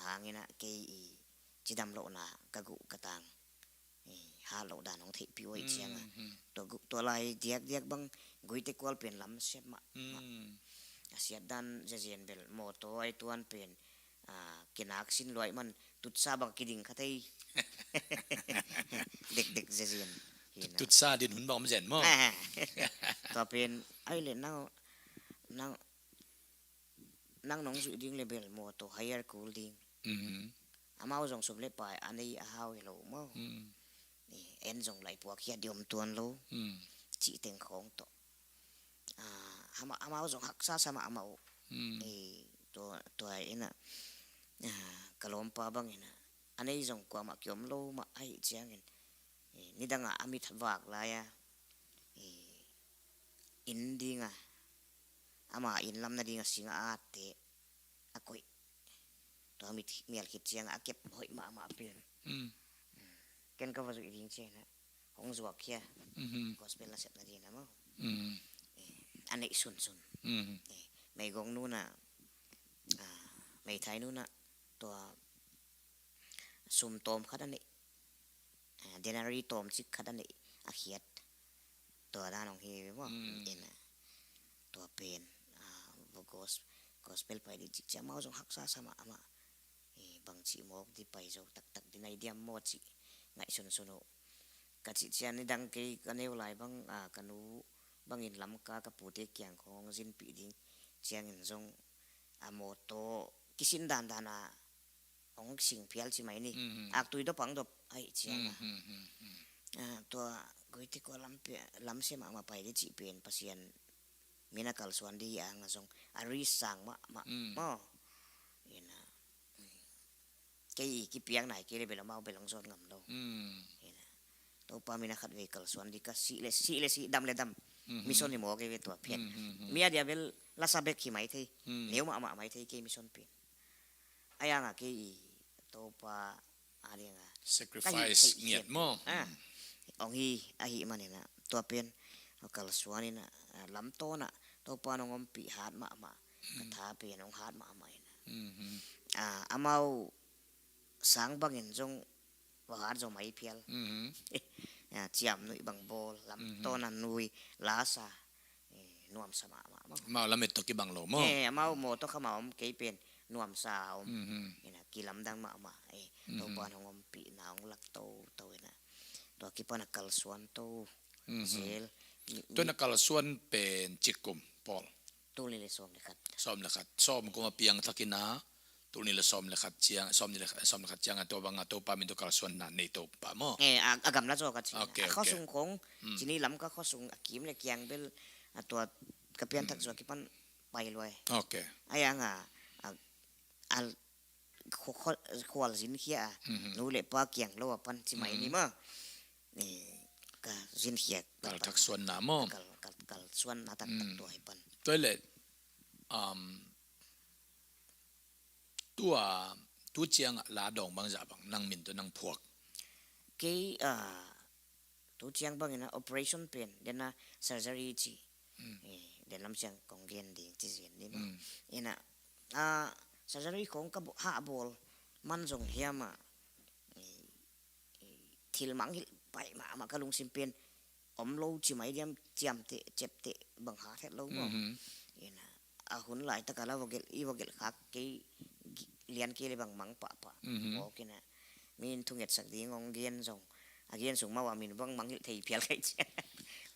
Hangina kei i cidam lohna ka guh ka tang, i hat loh dan hong theihpih uh aih cianga. Mhm. Tua gu-, tua lai diakdiak bang Guite kual pen lam siat mah, mah. Mm. A siat dan zezen bel mawtaw ai tuan pen, ah, kinak sin luai man tutsa bang kiding kha thei. Dekdek zezen. Hina. Tutsa din hun bang om zen maw. Ah. Tua pen ai le nang, nang nang nong zuih ding le bel mawtaw hire kul ding. Mhm. Amau zong sum le pai a nei a hau hi lo maw. Mm. Eh, en zong lai puak hiat di om tuan lo. Mm. Cih teng khawng tawh. Ah, ama-, amau zong haksa sa mahmah uh. Mm. Eh, tua, tua ina, ah, ka lawmpa bang ina, a nei zong kuamah kiom lo mah ahi ciangin, eh, nidangah a mit vak lai-a, eh, inn dinga, ama inn lam nadinga singa a atte a koih. Tua mit mial khit cianga a kep hoih mahmah pen. Mm. Ken ka va zuih ding ciangin a hong zuak khia. Mhm. Gospel nasepna dingin a maw. Mhm. Eh, a neih sunsun. Mhm. Eh, meigong nuna, ah, meithai nuna tua sum tawm khat a neih, ah, denari tawm cik khat a neih a khiat. Tua dan hong hi ve maw. Mm. Ina, tua pen, ah, va gos-, gospel pai ding cik ciang amau zong haksa sa mahmah. Eh, bang cih mawk di pai zo taktak di nai diam maw cih ngaihsunsun uh. Ka cih ciang nidang kei ka neu lai bang, ah, ka nu bangin Lamka ka pute kiang khawng zinpih ding ciangin zong a mawtaw kisin dandan a hong sing phial ci mai ni. Mhm. Aktui dop ang dop ahi cianga. Mhm, mhm, mhm. Ah, tua Guite kua lam pe-, lamsia mahmah pai di cih pen Pasian mina kalsuan di hi anga zong a risk sang mahmah, mm, maw. Ina, mm, kei i kipiakna i kei le bel amau bel hong zawn ngam lo. Mm. Ina, Topa mina khat vei kalsuan di ka sih le sih le sih, dam le dam. Mhm. Mission hi maw kei ve tua phiat. Mhm, mhm. Mi a dia bel lasa bek hi mai thei. Mm. Neu mahmah mai thei kei mission pen. A yanga kei i Topa a dinga sacrifice ngiat maw. Ah. Mm. Ong hi ahi manina tua pen kalsuanina, ah, lamtawna Topa nong ompih hat mahmah. Ka, mm, tha pen ong hat mahmah ina. Mhm. Ah, amau sang bangin zong va hat zaw mai phial. Mhm. Ah, ciam nuih bang bawl, lamtawna, mhm, nuih lasa. Eh, nuamsa mahmah maw. Amau lamet tawh kibang lo maw. Eh, amau mawtaw khamah om kei pen nuamsa om. Mhm. Ina kilamdang mahmah. Eh, mhm, Topa hong ompihna hong lak toto ina. Tua kipana kalsuan to. Mhm. Zel. Tua na kalsuan pen cik kum, Paul? Tul nih le sawm le khat. Sawm le khat. Sawm kum a piangthak ina, tul nih le sawm le khat ciang, sawm nih le, sawm le khat ciang a tua banga Topa min tawh kalsuanna nei Topa maw. Eh, a, a gamla zaw ka ci. Ok, ok. A khuasung khawng, mm, ci ni Lamka khuasung a kim le kiang bel a tua ka pianthak, mm, zaw kipan pai luai. Ok. A yanga, a, a, khu-, khu-, khual zinkhia a, mhm, nu le pa kiang lo a pan ci mai ni, mhm, maw. Eh, ka zinkhia kalthak suanna maw. Kal, kal, kalsuanna taktak, mm, tua hi pan. Tua le, um, tua, tu ciangah la dawng bangzah bang nang min tawh nang phuak? Kei, ah, tu ciang bangin a operation pen, den a surgery ci. Mm. Eh, den lam ciang kong gen ding ci zen ni maw. Mm. Ina, ah, surgery khong ka bo-, hah bawl man zong hiam a, eh, eh, thil mangngilh pai mahmah ka lungsim pen om lo ci mai diam, ciamteh, ciapteh bang hat het lo maw. Mhm. Ina, a hun laitak a la vawgelh, i vawgelh khak kei gi-, lian kei le bang mang pahpah. Mhm. Mawk ina, mi in thungetsak ding hong gen zong, a gen sung mawh a min bang mangngilh thei phial kei cia.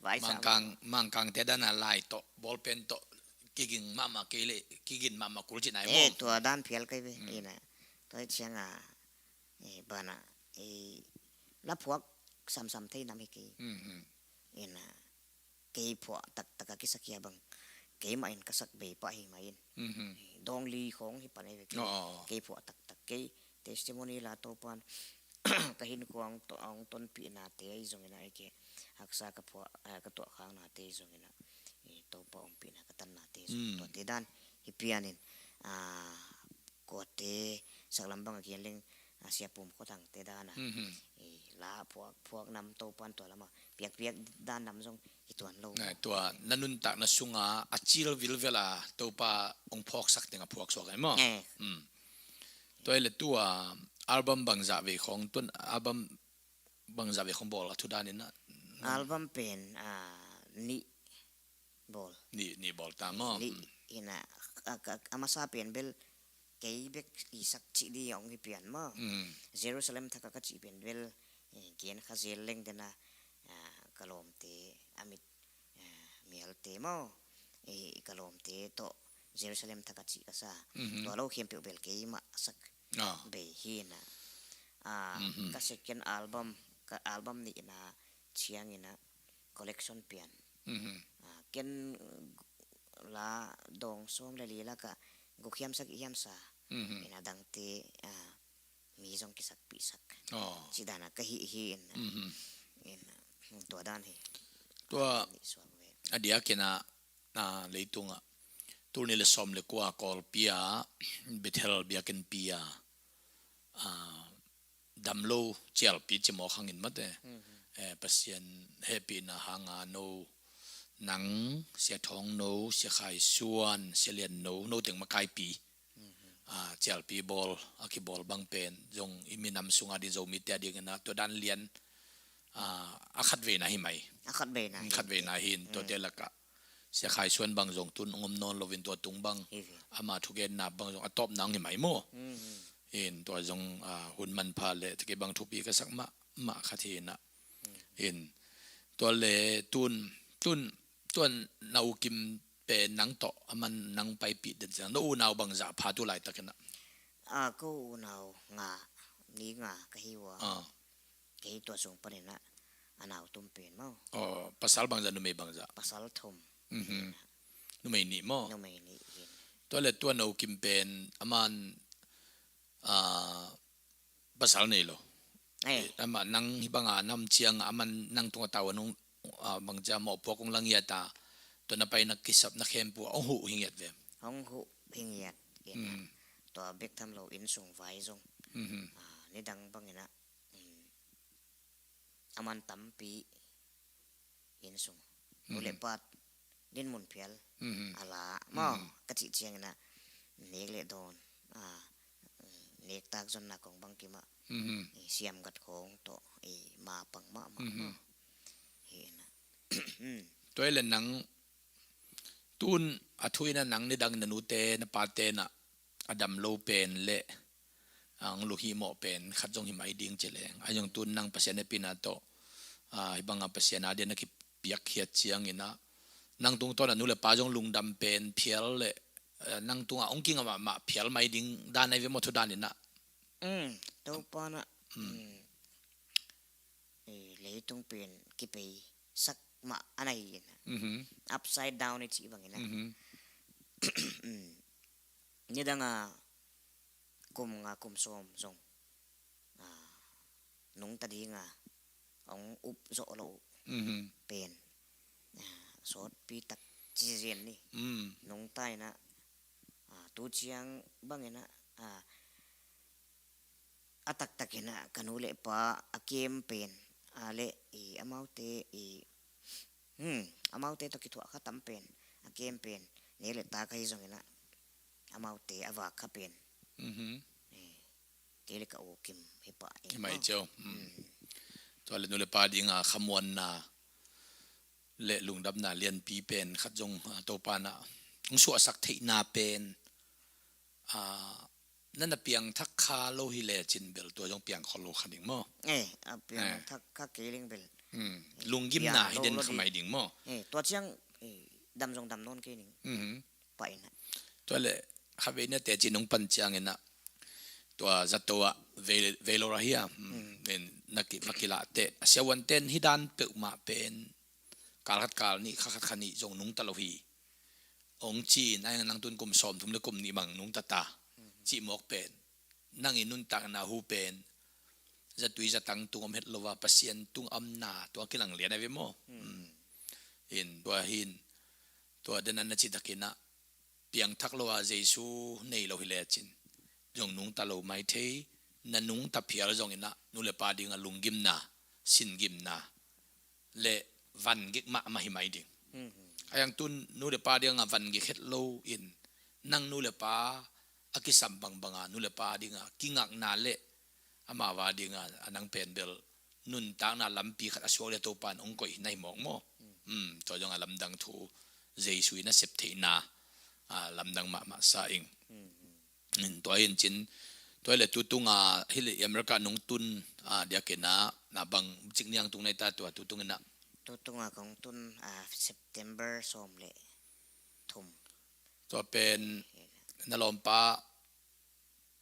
Vai sa Mangkang, mawh. Mangkangte dan a lai tawh, bawlpen tawh, kiging mahmah kei le, kigin mahmah kul cih nai maw? Eh, tua dan phial kei ve. Mm. Ina, tua hi cianga, eh, bana, eh, la phuak samsam thei nam hi kei. Mm, mm. Ina, kei phuah taktak a kisak hia bang, keimah in ka sak bei pah hi mah in. Mhm. Dawng li khawng hi pan ei ve kei. Oh, oh, oh. Kei phuah taktak kei testimony la Topan ka hinkhua hong to-, hong tonpihnate ahi zongin ah, ei kei haksa ka phuah, eh, ka tuahkhangnate ahi zongin ah, eh, Topa hong pihna ka tannate ahi zongin, mm, tuate dan hi pianin, ah, kuate saklam bang a gen leng, a, Sia Pum Khua Thangte dana. Mhm. I la phuak, phuak nam Topan tua lama piakpiak dan nam zong hi tuan lo. Nai, tua na nuntakna sunga a cil vilvel a Topa hong phawksak teng a phuak suak ai maw? Eh. Mm. Tua ile tua album bangzah vei khawng, tun album bangzah vei khawng bawl a thu danin a. Album pen, a, nih bawl. Nih, nih bawl ta maw? Nih, ina, a, a, a masa pen bel kei bek i sak cih di hong hi pian maw? Mm. Jerusalem Thak a ka cih pen bel, eh, gen kha zel leng dena, ah, ka lawmte, a mit, ah, mialte maw? Eh, ka lawmte tawh Jerusalem Thak a cih ka sa. Mhm. Tua lo khempeuh bel keimah sak, ah, bei hi ina. Ah, mhm, ka second album, ka album nihna ciangina collection pian. Mhm. Ah, ken la dawng sawm le li laka guk hiam sagih hiam sa. Mhm. Ina dangte, ah, mi zong kisakpihsak. Oh. Ci dana ka hih hi ina. Mhm. Ina, tua dan hi. Tua nih suak ve. A diakin a, a, leitungah tul nih le sawm le kua Kawlpi ah Bethel biakinnpi ah, a, damlo cialpi cimawk hangin mate. Mhm. Eh, Pasian hehpihna hanga no, nang, Sia Thawng No, Sia Khai Suan, Sia Lian No, no teng makaipi. Mhm. Ah, cialpi bawl, a kibawl bang pen zong i minam sunga ding, Zomite a dingin a tua dan lian, ah, a khat veina hi mai. A khat veina hi. Khat veina hi in, tuate lakah Sia Khai Suan bang zong tun hong om nawn loin tua tung bang, hi ve, ama thugenna bang zong a tawpna hong hi mai maw? Mhm. In tua zong, ah, hun manpha le takei bang thupi ka sak mahmah khat hi ina. Mhm. In tua le tun, tun, tuan na u Kim pen nang tawh a man nang paipih den ciang, no unau bangzah pha tu laitakin a? Ah, ko unau nga, ni nga ka hi ua. Ah. Kei tua sung panin a, a nau thum pen maw. Oh, pasal bangzah, numei bangzah? Pasal thum. Mhm. Numei nih maw? Numei nih hi. Tua le tua no Kim pen a man, ah, pasal nei lo. Eh. Eh, ama nang hi banga nam cianga a man nang tunga tau a nung, ah, bangcia mawhpuak hong la ngiat a, tua na paina kisapna khempeuh ah hong huh hi ngiat ve. Hong huh hi ngiat. Ina, mm, tua bek tham lo innsung vai zong. Mhm. Ah, nidang bangin a, mm, a man tampi innsung, mhm, nu le pa dinmun phial, mhm, a la maw, mhm, ka cih ciangin a nek le dawn, a, nektak zonna kong bangkim ah, mhm, i siamgat khawng tawh i mapang mahmah, mhm, maw. Hi ina. Tua ile nang tun a thu ina nang nidang na nute na pate na a dam lo pen le, a, hong lunghimawh pen khat zong hi mai ding ci leng. A zong tun nang Pasian hehpihna tawh, a, hih banga Pasian a dian a kipiakkhiat ciangin a, nang tungtawn a nu le pa zong lungdam pen phial le, a, nang tungah hong kinga mahmah phial mai ding dan ahi ve maw, thu dan in a? Mm, Topa na, mm, eh, leitung pen kipei sak mah a na hi ina. Mhm. Upside down i cih bangin a. Mhm. Mm. Nidanga kum nga kum sawm zong, a, nungta dinga hong up zawh loh, mhm, pen, a, sawtpi tak ci zen ni. Mm. Nungta ina, a, tu ciang bangin a, a, a taktakin a ka nu le pa a kem pen, a, le i amaute i, hmm, amaute tawh kithuah kha tam pen, a kem pen nek le tak ahi zongin a amaute a vak kha pen. Mhm. Eh, kei le ka u Kim hi pah ing. Hi mai ciau. Mm. Mm. Tua le nu le pa dinga khamuanna le lungdamna lianpi pen khat zong, a, Topa na hong suahsak theihna pen, a, na na piangthak kha lo hi lecin bel tua zong piang khol lo kha ding maw? Eh, a piangthak kha kei leng bel. Mm. Lunggimna hi den kha mai ding maw? Eh, tua ciang, eh, dam zong dam nawn kei ning. Mhm. paina. Tua le, khavei na teci nong pan ciangin ah, tua zato ah vei, veilor ahi a, mm, in na ki, va kilah teh. A siavuanten hi dan peuhmah pen, kal khat kal nih, kha khat kha nih zong nungta lo hi. Ong ci-in, a eng nang tun kum sawmthum le kum nih bang nungta ta. Cih mawk pen. Nang i nuntakna hu pen. Zatui zatang tung om het lo a, Pasian tung omna, tua kilang lian a ve maw. Mm. In, tua hin, tua dena na citakin ah, piangthak lo a Jesu nei lo hi lecin. Zong nungta lo mai thei, na nungta phial zongin ah, nu le pa dingah lunggimna, singimna, le vangik mahmah hi mai ding. Mhm. A iang tun nu le pa dingah vangik het lo in, nang nu le pa a kisam bangbanga, nu le pa dingah kingakna le amau a dingah a nang pen bel nuntakna lampi khat a suak le Topa in ong koih na hi mawk maw. Mm, tua zongah lamdang thu Jesu in a sep theihna, ah, lamdang mahmah sa ing. Mm, tua hi in cin, tua hi le tutung a, hi le America nung tun, ah, diakin ah, na bang cik niang tung nai ta tua tutung in ah. Tutung a kong tun, ah, September sawm le thum. Tua pen na lawmpa,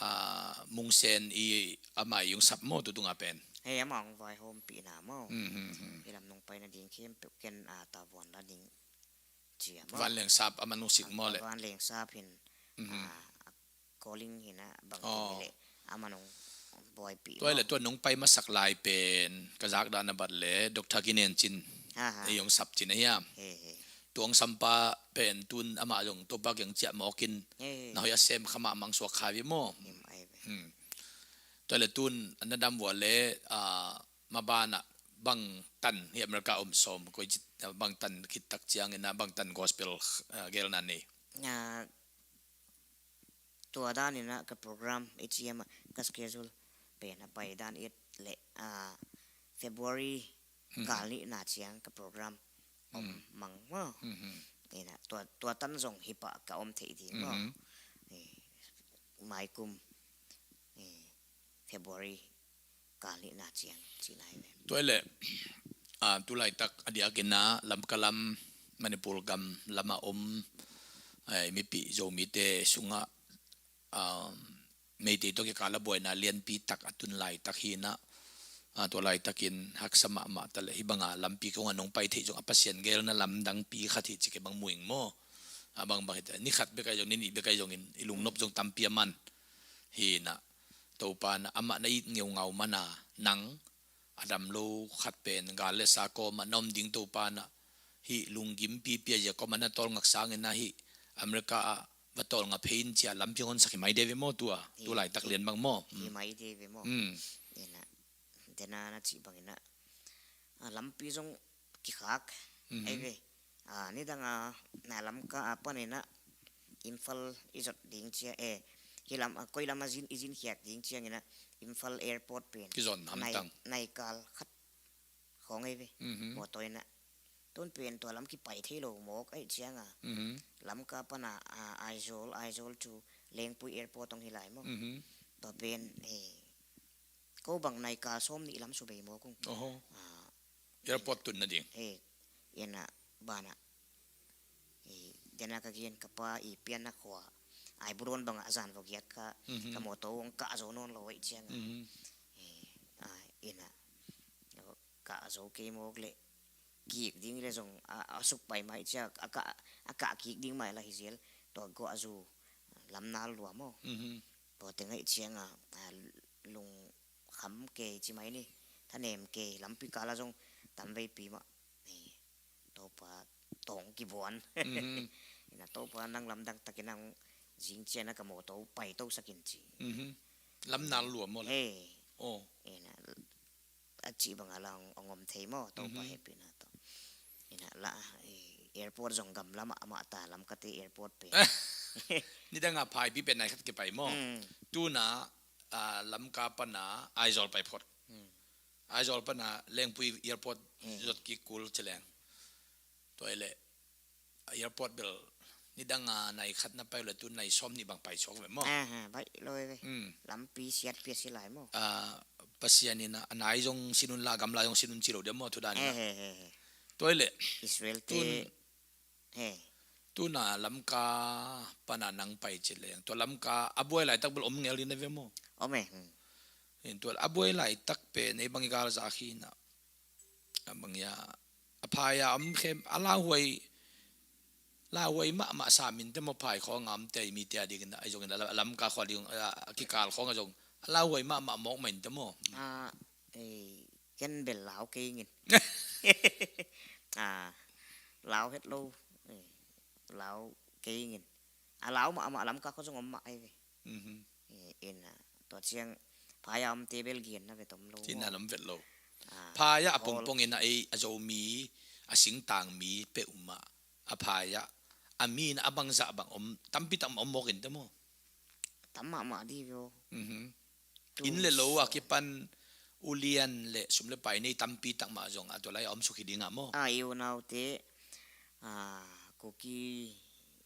ah, Mung Sen i amah i ong sap maw tutung a pen. Hei, amah ong vaihawmpihna maw. Mm, mm, mm. I lam nong paina ding khempeuh ken, ah, tavuan la ding cia maw. Vanleng sap amah nong sik maw le. Vanleng sap hin, mhm, ah, calling hi na bang, oh, kini le amah nong buaipih. Tua hi le maw. Tua nong pai masak lai pen ka zak dan a bat le Doctor Ginen Cin. Ha, ha. I ong sap cin a hiam. He, he. Tua ong sampa pen tun amah zong Topa kiang ciah mawkin. He, he. Na hoih a sem kha mahmah suak kha ve maw. Him ai ve. Hmm. Tua hi le tun na dam vua le, ah, maban ah bang tan hi America om sawm, koi ci, bang tan khit tak ciangin ah bang tan gospel, ah, gelna nei. Ah, tua dan in ah ka program i ci a, ka schedule pen a pai dan i et le, ah, February, mhm, kal nihna ciang ka program om, mhm, mang maw. Mhm. Ina tua, tua tan zong hi pah ka om thei ding maw. Mhm. Eh, maikum, eh, February kal nihna ciang cihna hi ve. Tua hi le, ah, tu laitak a diakin ah Lamka lam, Manipur gam lam a om, eh, mipih Zomite sungah, ah, Meitei tawh kikal a buaina lianpi tak a tun laitak hi in ah, ah, tua laitakin haksa mahmah ta le hi banga lampi kong a nong pai theih zong a Pasian gelna lamdangpi khat hi ci kei bang mu ing maw. A bangbang hi ta, ni khat bek ahi zong, ni nih bek ahi zongin i lungnop zong tampi a man hi in ah, Topa in ah amah na it ngeungau man a nang a dam lo khat pen gal le sa kawm ah na om ding Topa in ah hih lunggimpipi a zia kawm ah na tawlngak sangin ah hih America ah va tawlngak phei in ci a lampi hong honsak hi mai de ve maw tua. Hi, tu laitak hi, lian bang maw. Hi, hmm, mai de ve maw. Hmm. Ina, dena na cih bangin ah, a lampi zong kikhak, mhm, ai ve. Ah, nidang a, na Lamka a panin ah Imphal i zot ding cia, eh, hi lam, ah, koi lam a zin, i zin khiak ding ciangin ah Imphal airport pen kizon nai, hamtang, nai kal khat khawng ai ve. Mhm. Mawtaw in ah tun pen tua lam kipai thei lo mawk aih ciang a. Mhm. Lamka pan a, ah, Aizawl, Aizawl to Lengpui airport hong hi lai maw. Mhm. Tua pen, eh, ko bang nai kal sawm nih lam sua bei mawk ung. Oho. Ah, airport tun nading. Eh, ina ban ah. Eh, dena ka gen ka pa i pianna khua. Ai buron bang ah zan vok giat ka, mhm, ka mawtaw hong kah zo nawn lo aih ciang a. Mhm. Eh, ah, ina. Kah zo kei mawk le. Kik ding le zong a, a suk pai mai cia, a kah, a kah kik ding mai la hi zel. Tua go a zu lam nal lua maw. Mhm. Tua teng aih ciang a, a lung kham kei ci mai ni, thanem kei, lampi kal ah zong tam veipi mah. Ni, Topa tawng kibuan. Mhm. Ina Topa nang lamdang takin nang zing ciang a ka mawtaw pai to sakin ci. Mhm. Lam nal lua maw le. He. Oh. Ina a cih bang a la ong, ong om thei maw, Topa, mhm, hehpihna tawh. Ina la, eh, airport zong gamla mahmah ta, Lamkate airport pen. Nidang a phaipi pen nai khat kipai maw. Mm. Tun a, ah, Lamka pan a Aizawl pai phot. Mm. Aizawl pan a Lengpui airport, mm, zot kik kul ci leng. Tua hi le airport bel nidang a nai khat na pai uh le tu nai sawm nih bang pai suak ve maw. Aha, baih lo hi ve. Mm. Lampi siat piat si lai maw. Ah, Pasian in a, a nai zong sin un la, gamla zong sin un ci lo dia maw, thu dan in a. He, he, he, he. Tua hi le Israel te tun, he, Tuna Lamka pana nang pai ci leng, tua Lamka a buai laitak bel om ngel in a ve maw? Om e. Hmm. In tua a buai laitak pen ei bang i galzak hi na. A bang ia a phai a om khem a lauhuai, lauhuai mahmah sa min te maw, phai khawng a om te i mi te a dingin a zongin a Lamka khua ding a kikal khawng a zong a lauhuai mahmah mawk mah in te maw? A, ei, ken bel lau kei ngin. A, lau het lo. Ei, lau kei ngin. A lau mahmah Lamka khua zong om mah ai ve. Mhm. Eh, in, ah, tua ciang phai a omte bel gen na vet om lo. Cin na om vet lo. Ah, phai a, a pongpong in a ei a Zomi, a singtang mi peuhmah a phai a, a mi in a bangzah bang om, tampi tak mah om mawk in te maw? Tam mahmah di vio. Mhm. Inn le lo a kipan ulian le sum le pai nei tampi tak mah zong a tua lai a om suk hi ding a maw? A, i unaute, a, Kuki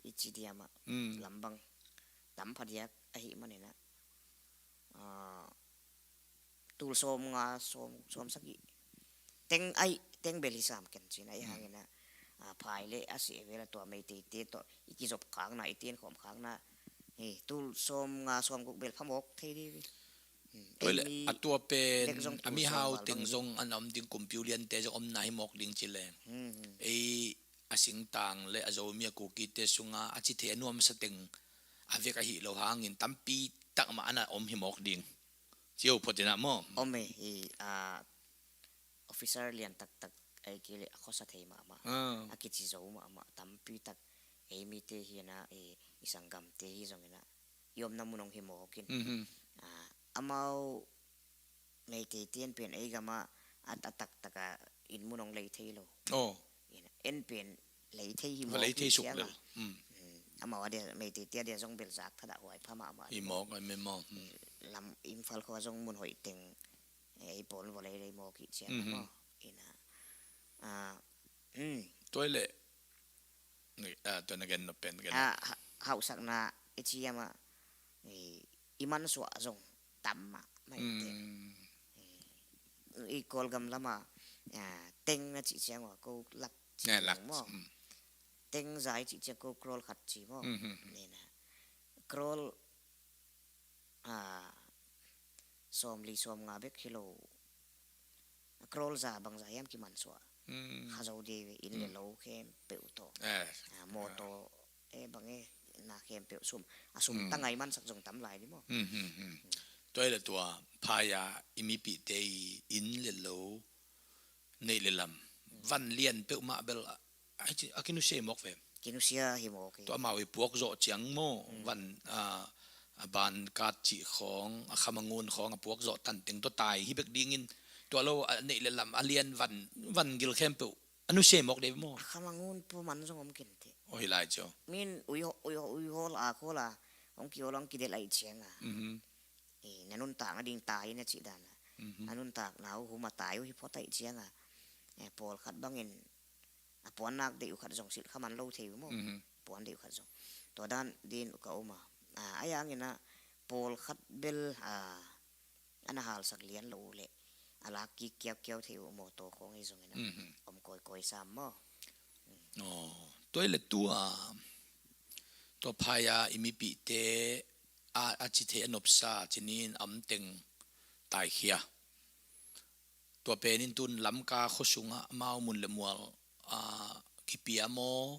i ci diam ah, mm, lambang tam phadiak ahih manin ah, a, tul sawm nga, sawm, sawm sagih teng ai, teng bel hi sam ken cin ai, mm, hangin ah, a, phai le a seh vel a tua Meiteite tawh i kizop khakna, i tenkhawm khakna, hi, tul sawm nga, sawm guk bel phamawk thei di. Hmm. Tua le, ei mi a tua pen, bek zong a tul mihau sawm val teng bang zong an om ding, kumpi uliante zong omna hi mawk ding ci leng. Hmm, hmm. Ei a singtang le a Zomi a Kukite sunga a ci thei a nuamsa teng a vek ahi lo hangin tampi tak mah ana om hi mawk ding. Ci uh phot in ah maw? Om e, i, a, officer lian taktak, ei kei le a khuasa thei mahmah. Ah. A kici zo mahmah, tampi tak ei mite hi in ah, i, i sanggamte hi zongin ah i omna mun hong hi mawk in. Mhm. A, amau Meiteite in pen ei gam ah a, a taktak a inn mun hong lei thei lo. Oh. In, en pen lei thei hi mawk, lei thei suk lel. Mm. Mm. Amau a dia, Meiteite a dia zong bel zak thadah huai pha mahmah hi mawk, ai me maw. Mm. Lam Imphal khua zong mun hoih teng, eh, ei pawl vawlei lei mawk hi ciang, mhm, maw. In ah, ah, mm. Tua i le, ah, tua na gen nop pen gen. Ah, ha-, hauhsakna i ci a mah, i, i mansuah zong tam mahmah in te. Mm. I, i Kawlgam lam ah, ah, teng na cih ciang ua, ko lak cih, eh, ciang lak maw. Mm. Teng zai cih ciang ko crore khat ci maw. Mhm. Ni na. Crore, a, sawmli sawmnga bek hi lo. A crore za bangza hiam kimansuah. Mm. Kha zo dei ve, inn le, mm, lo khempeuh tawh. Eh. A, mawtaw, eh, bang e, na khempeuh sum. A sum, mm, tangai mansak zong tam lai di maw. Mm, mm, mm. Mm. Tua i le tua, phai a i mipihte i inn le lo, neih le lam, van lian peuhmah bel a, a, a kinusia hi mawk ve. Kinusia hi mawk e. Tua amau i puak zawh ciang maw, mm, van, a, a ban kat cih khawng, a khamangun khawng, a puak zawh tan teng tua tai hi bek dingin, tua lo a neih le lam a lian van, van gil khempeuh a nusia hi mawk dei maw? A khamangun pua man zong om kei in te. Aw, hi lai cio. Min ui, ui, ui hawl a, khawl a, hong kihawl, hong kidelh ahih ciang a. Mhm. Eh, na nuntakna ding tai na cih dan a. Mhm. A nuntakna uh hum a tai uh hi phot ahih ciang a. Eh, pawlkhat bangin a puannak deih uh khat zong silh kha man lo thei uh maw. Mhm. Puan deih uh khat zong. Tua dan din uh ka om a. A, a yangin a pawlkhat bel, a, ana halsak lian lo uh leh a lak kik kiaukiau thei uh mawtaw khawng hi zongin a. Mhm. Om kawikawi sam maw. Aw, tua i le tua, tua phai a i mipihte a, a ci thei a nopsa, ci ni in a om teng taikhia. Tua pen in tun Lamka khua sungah amau mun le mual, a, kipia maw,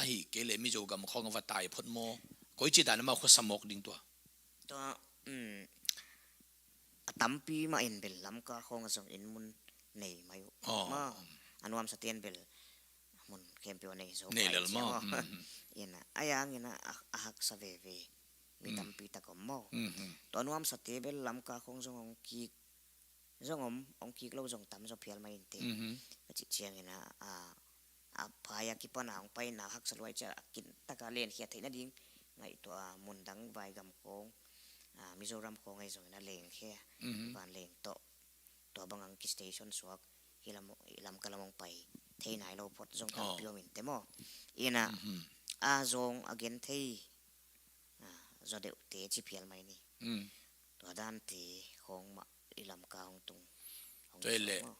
ahih kei leh Mizo gam khawng a va tai phot maw? Koi ci dan amau khuasa mawk ding tua? Tua, um, a tampi mah in bel Lamka khawng a zong inn mun nei mai uh. Aw. Maw, a nuamsa ten bel mun khempeuh a nei zo, nei lel maw. Mm, mm. In a, a yangin a, a, a haksa veve mi, mm, tampi tak om maw. Mm, mm. Tua nuamsate bel Lamka khawng zong hong kik, zong om, hong kik lo zong tam zaw phial mai in te. Mhm. Ka cih ciangin a, a, a phai a kipan a hong paina haksa luai ciah a kin taka lenkhia theih nading ngaihtuah a, mundang vaigam khawng, a, Mizoram khawng ahi zongin a lengkhia, mhm, van leng tawh. Tua bang ang ki station suak, hi lam, hi lam ka lam hong pai thei nai lo phot zong, aw, tampi om in te maw. In a, mhm, a zong a gen thei, a, zaw deuhte ci phial mai ni. Mm. Tua dante khawng mah i Lamka hong tung, hong tung leh maw.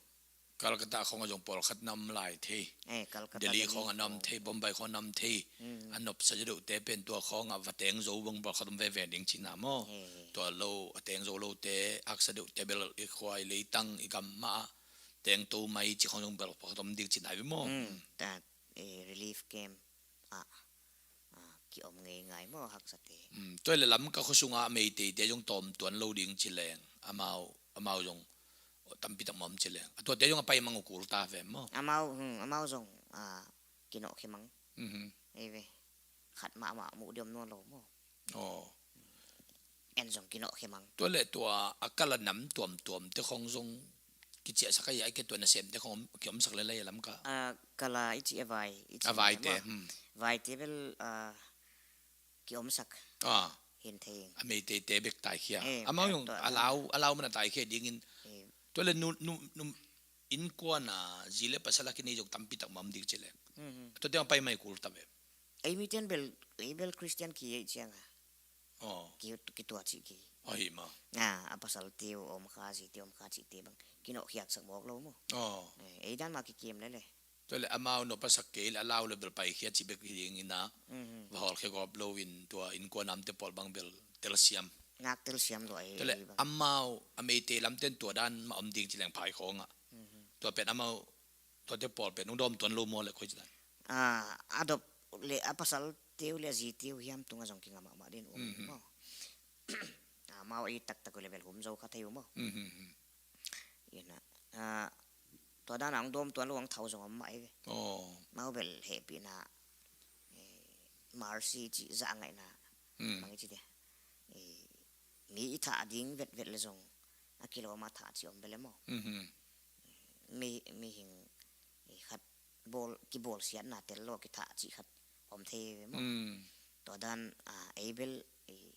Calcutta khawng ah zong pawlkhat na om lai thei. Eh, Calcutta, Delhi Delhi khawng ah na om khawng thei, Bombay khawng ah na om thei. Mm. A nopsa zaw deuhte pen tua khawng ah va teng zo bang pawlkhat om veve ding cihna maw? Eh. Tua lo, a teng zo lote, haksa deuhte bel i khua i leitang i gam mah ah teng to mai cih khawng zong bel pawlkhat om ding cihna hi ve maw? Mm. Mm. Ta, eh, relief camp ah, ah, kiom ngeingai maw, haksate. Mm, tua le Lamka khua sungah Meiteite zong tawm tuan lo ding ci leng, amau, amau zong tampi tak mah om ci leng, a tuate zong a pai mang uh kul ta ve maw? Amau, hmm, amau zong, ah, kinawh khia mang. Mhm. Ei ve. Khat mahmah muh diam nawn lo maw? Aw. En zong kinawh khia mang. Tua le tua a kala nam tuamtuamte khawng zong kiciahsak ahi a, ahih kei leh tua nasemte khawng om, kiomsak lel ahi a Lamka? A kala i cih a vai, i cih a vaite, maw? Hmm. Vaite bel, ah, kiomsak. Ah. Hi thei ing. A Meiteite bek taikhia. Eh, amau zong tua a lau, a lau man a taikhia dingin. Eh. Tua le nu, nu, nu, innkuan a zi le pasal a kinei zong tampi tak mah om ding ci leng. Mhm. Tuate a pai mai kul ta ve. Ei mite in bel, ei bel Christian ki ei ciang a. Aw. Ki, kituah cih ki. Ahi maw. Ah, a pasalte uh om kha, zite uh om kha cihte bang kinawh khiaksak mawk lo maw? Aw. Eh, ei dan mah kikim lel e. Tua le amau nawhpaksak kei le a lau le bel paikhia cih bek hi ding in a. Mhm. Va hawlkhia gawp lo in tua innkuan a omte pawl bang bel telsiam. Ngak telsiam lua ei, tua le ei bang. Amau a Meitei lamte in tua dan mah om ding ci leng phai khawng ah. Mhm. Tua pen amau, tuate pawl pen hong dawm tuan lo maw le koi ci dan? Ah, a dop le a pasalte uh le a zite uh hiam tungah zong kinga mahmah ding uh maw? Mhm. Ah, amau a it taktak uh le bel hum zo kha thei uh maw? Mhm. Ina, ah, tua dan a hong dawm tuan lo hong thau zong om mah ei ve. Aw. Amau bel hehpihna, eh, mercy cih, zahngaihna. Mm. Bang i ci dia. Eh, mi i thah ding vetvet le zong a kilawm a thah cih om bel e maw? Mhm. Mi, mihing, eh, khat bawl, kibawlsiatna tel lo a kithah cih khat om thei ve maw? Mm. Tua dan, ah, ei bel, eh,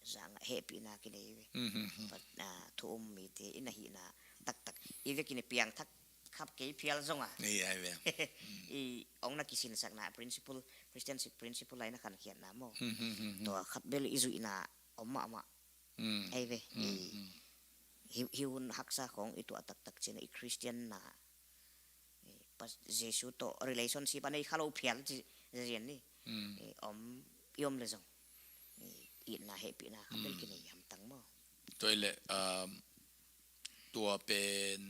zang hehpihna kinei ve. Mhm. Pat, ah, thu um mite i na hihna taktak i vekin i piangthak khap kei phial zong a. Ei, ai ve. I hong na kisinsakna principle, Christian principle lai na khankhiatna maw? Mhm. Tua khat bel i zuihna om mahmah. Mm. Ei ve. Mm, i, mm. Hi, hi hun haksa khawng i tuah taktak cih na i Christian na, eh, Pas-, Jesu tawh relationship a nei kha lo phial ci, ci, ci ni. Mm. Eh, om, i om le zong, eh, itna hehpihna kha bel, mm, kinei hamtang maw? Tua i le, um, tua pen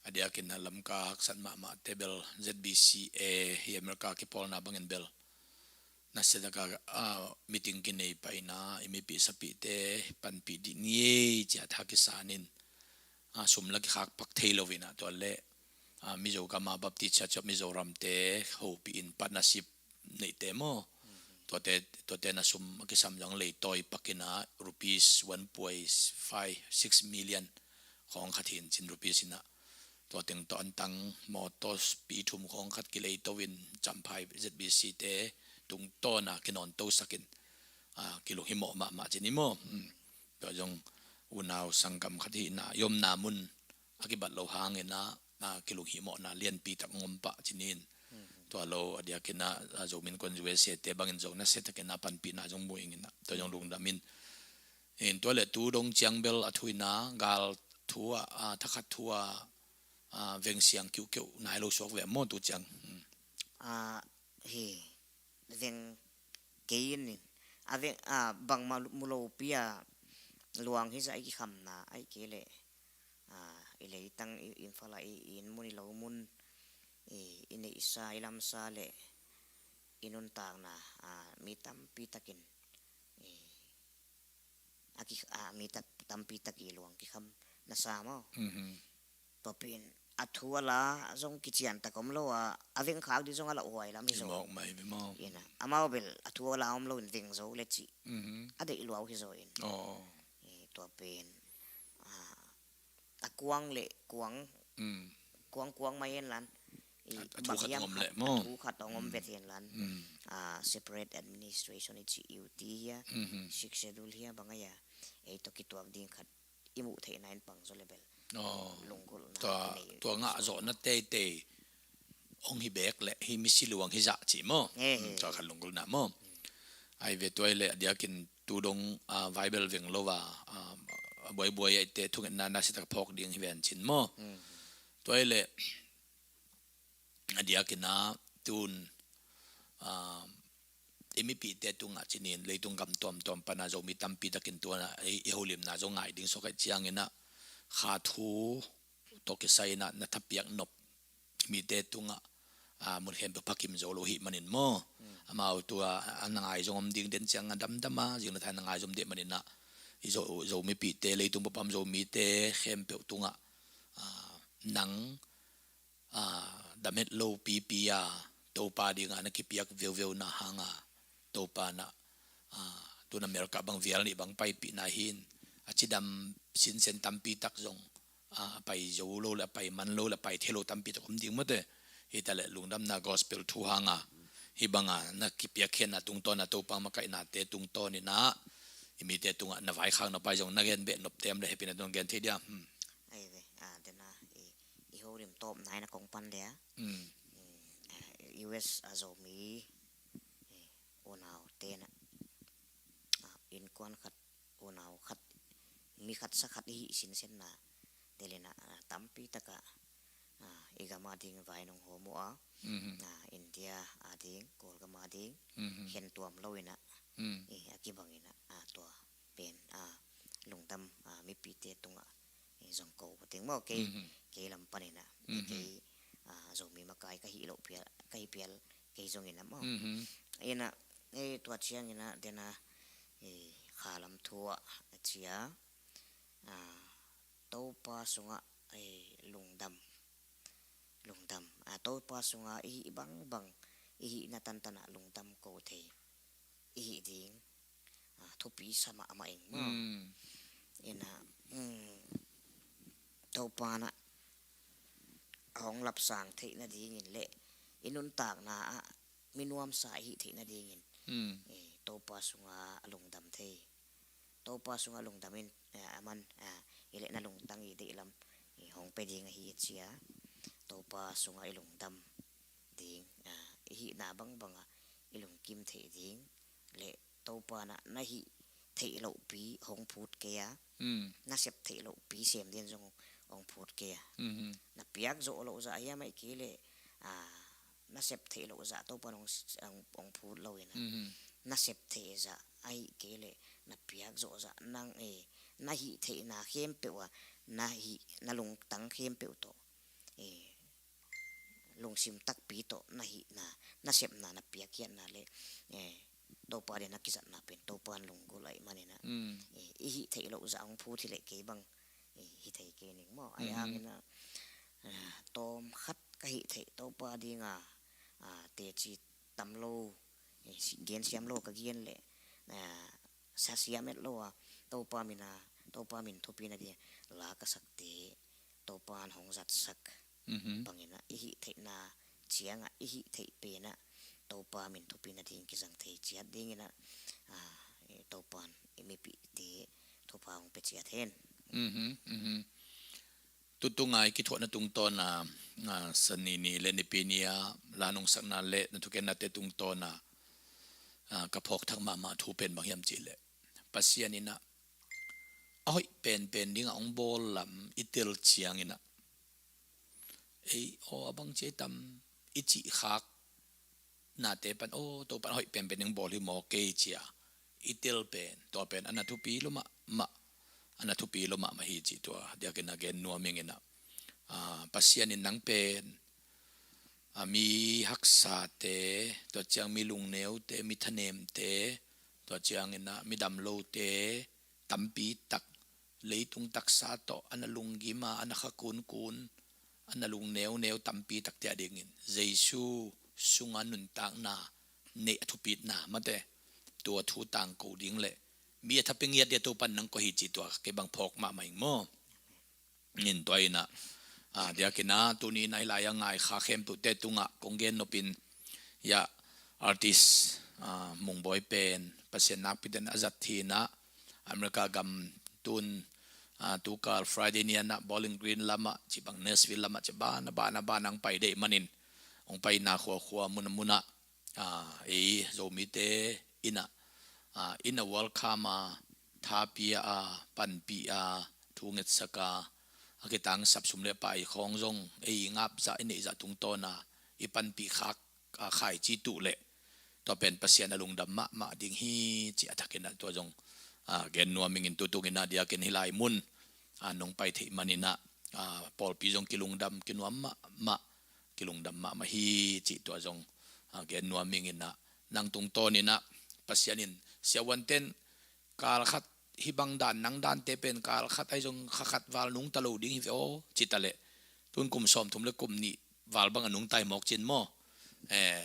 a diakin a Lamka haksat mahmahte bel Z B C A hi America kipawlna bangin bel nasia taka, ah, meeting kinei paina i mipih sapihte panpih dih ni ei ci-a tha kisanin, ah, sum la kikhak pak thei lo ina tua le, ah, Mizo gama Baptist Church of Mizoram te hopih in partnership neihte maw? Tuate, tuate na sum a kisam zong leitawi pak ina rupees one point five six million khawng khat hin cin rupees ina. Tua teng tawh antang mawtaw pi thum khawng khat kileito in Champhai Z B C te tungtawna kinawntosakin, ah, kilunghimawh mahmah cin i maw? Hmm. Tua zong unau sanggam khat hihna i omna mun a kibat lo hangin ah, ah, kilunghimawhna lianpi tak ngom pah cin in. Hmm. Tua lo a diakin ah, ah, Zomi Innkuan U S A te bangin zong nasia takin ah panpihna zong mu ing in ah. Tua zong lungdam in. In tua le tu dong ciang bel a thu ina gal thu ah, ah, thakhat thu ah, ah, veng siang kiuhkeuh nai lo suak ve maw tu ciang? Hmm. Ah, hi, veng kei in, in. A veng, ah, bangmah mu lopi a luang hizah i kikhamna, ahih kei leh, ah, i leitang i, Imphal ah i, i inn mun, i lo mun, i, i neihsa, i lamsa le i nuntakna, ah, mi tampi takin, i, a ki, a mi tak, tampi tak i luang kikham na sa maw? Mhm. Tua pen a thu a la zong kician tak om lo a, a veng khak ding zong a lauhuai lam hi zaw. Mawk mai ve maw? Ina, amau bel a thu a la om lo in veng zo le cih. Mhm. A deih luau hi zaw in. Aw. I, tua pen, a, a kuang le kuang, mm, kuang kuang mai hen lan. I, a, a thu khat bang hiam hong om khat, le maw? A thu khat hong om, mm, vet hen lan. Mm. A, separate administration i cih U T hia, mhm, Sixth Schedule hia, bang a hia. Ei tawh kituak ding khat i muh theihna in pang zaw le bel. Aw. Lunggulhna tua, kinei tua ngah zawhna teitei hong hi bek le hi misi luang hi zah cih maw? He, hmm, he, tua khat lunggulhna maw? Hmm. Ai ve tua i le a diakin tu dong, ah, Bible veng lo a, ah, a buaibuai a ite thungetna nasia tak phawk ding hi ven cin maw? Hmm. Tua hi leh a diakin ah tun, ah, i mipite tungah cinin leitung gam tuamtuam pana Zomi tampi takin tuana i, i holimna zong ngai ding suak ahih ciangin ah kha thu tawh kisai in ah na thapiak nop mite tungah, ah, mun khempeuh phakim zo lo hih manin maw? Amau tua a na ngai zong om ding, den ciang a damdam a zing na thai na ngai zong om ding manin ah i Zo, Zo mipite, leitung papam Zomite khempeuh tungah, ah, nang, ah, damhet lo pipi a Topa dinga na kipiak veuveu na hanga Topa na, ah, tun America bang vial nih bang paipihna hin a cidam sinsen tampi tak zong, ah, a pai zo lo le a pai man lo le a pai thei lo tampi tak om ding mawte. Hi ta le lungdamna gospel thu hanga hi banga na kipiak khenna tungtawna Topa makaihnate tungtawnin ah i mite tungah na vaikhak nop a zong na gen beh nop tem le hepina tungah gen thei dia. Hmm. Ai ve, ah, dena i, i holim tawp nai na kong pan dia. Hmm. Hmm, ah, U S a Zomi, eh, unau tena, ah, innkuan khat, unau khat, mi khat sa khat i hih sinsenna delina, ah, tampi taka, ah, i gam a ding vai nong hawm uh a, ah, India a ding, Kawlgam a ding, khen tuam lo ina, i a kibang ina, ah, tua pen, ah, lungdam, ah, mipite tungah, eh, zong ko pateng maw kei, kei lam pan ina, kei, ah, Zomi makai ka hih loh pial, ka hih pial kei zong ina maw. Ina, eh, tua ciang ina dena, eh, khalam thu ah a cia, ah, Topa sungah, eh, lungdam, lungdam, ah, Topa sungah i hih bangbang, i hih na tantanah lungdam ko thei i hih ding, ah, thupi sa mahmah ing maw. Ina, mm, Topa na hong lapsang theih nadingin le i nuntakna ah mi nuamsa i hih theih nadingin, eh, Topa sunga a lungdam thei. Topa sunga lungdam in, eh, aman, ah, i le na lungtang i deih lam, eh, hong pe ding ahi a cia. Topa sunga i lungdam ding, ah, i hihna bangbanga i lungkim theih ding le Topa na, na hih theih lohpi hong phut kei a, na sep theih lohpi sem ding zong hong phut kei a. Na piak zawh loh zah hiam ahih kei le, ah, na sep theih loh zah Topa hong, hong, hong phut lo ina. Na sep theih zah ahih kei le na piak zawh zah nang, eh, na hih theihna khempeuh a, na hih, na lungtang khempeuh tawh, eh, lungsim takpi tawh na hihna, na sepna, na piakkhiatna le, eh, Topa dia na kizatna pen Topa in lunggulh ahih manin ah, eh, i hih theih loh zah hong phut hi leh kei bang, eh, hi thei kei ning maw. Ahi hangin ah, ah, tawm khat ka hih theih Topa dinga, ah, teci tam lo, eh, si-, gen siam lo ka gen leh, ah, sa siam et lo a, Topa min a, Topa min thupi nading la ka sakte Topa in hong zatsak bangin ah i hih theihna ciangah i hih theih pen ah Topa min thupi nading kizang thei ciat dingin ah, ah, Topa in i mipite thupha hong pia ciat hen. Tutunga i kithuahna tungtawna, ah, Sani ni le Nipi ni a la nungsakna le na thukennate tungtawna, ah, ka phawk thak mahmah thu pen bang hiam cih leh Pasian in ah a hoih penpen dingah hong bawl lam i tel ciangin ah ei aw a bang ci ei tam i cih khak nate pan, aw, Topa in a hoih penpen ding bawl hi maw kei cia i tel pen, tua pen a na thupi lua mahmah, a na thupi lua mahmah hi cih tua diakin a gen nuam ing in ah, ah, Pasian in nang pen, ah, mi haksate, tua ciang mi lungneute, mi thanemte, tua ciangin ah mi damlote tampi tak, leitung taksa tawh a na lunggim a, a na kha kunkun, a na lungneuneu tampi takte a dingin Jesu sunga nuntakna neih a thupitna mate, tua thu tangko ding le mi a thapi ngiat dia Topa in nang koih hi cih tua kei bang phawk mahmah ing maw. In tua in ah, ah, diakin ah tuni in ah hih lai-ah ngai kha khempeuhte tungah kong gen nopin, ya, artist, ah, Mungbawi pen Pasian nakpi ten a zat hi in ah America gam tun, ah, tukal Friday ni-in ah Bowling Green lamah cih bang Nashville lamah cih banah banah banah hong pai deih manin hong paina khuakhua mun a munah, ah, ei Zomite in ah, ah, in a welcome a, thapia a, panpih a, thu ngetsak a, a kitangsap sum le pai khawng zong ei i ngap zah, i neih zah tungtawna i panpih khak, a, khaici tuh leh tua pen Pasian a lungdam mahmah ding hi, ci a thakin ah tua zong, a, gen nuam ing in. Tutung in ah diakin hih lai mun, a, nong pai theih manin ah, a, pawlpi zong kilungdam kinuam mahmah, kilungdam mahmah hi, cih tua zong, a, gen nuam ing in ah, nang tungtawn in ah Pasian in siavuanten kal khat hih bang dan, nang dante pen kal khat ahi zong kha khat val nungta lo ding hi ve aw, ci ta leh, tun kum sawmthum le kum nih val bang a nungta hi mawk cin maw? Eh,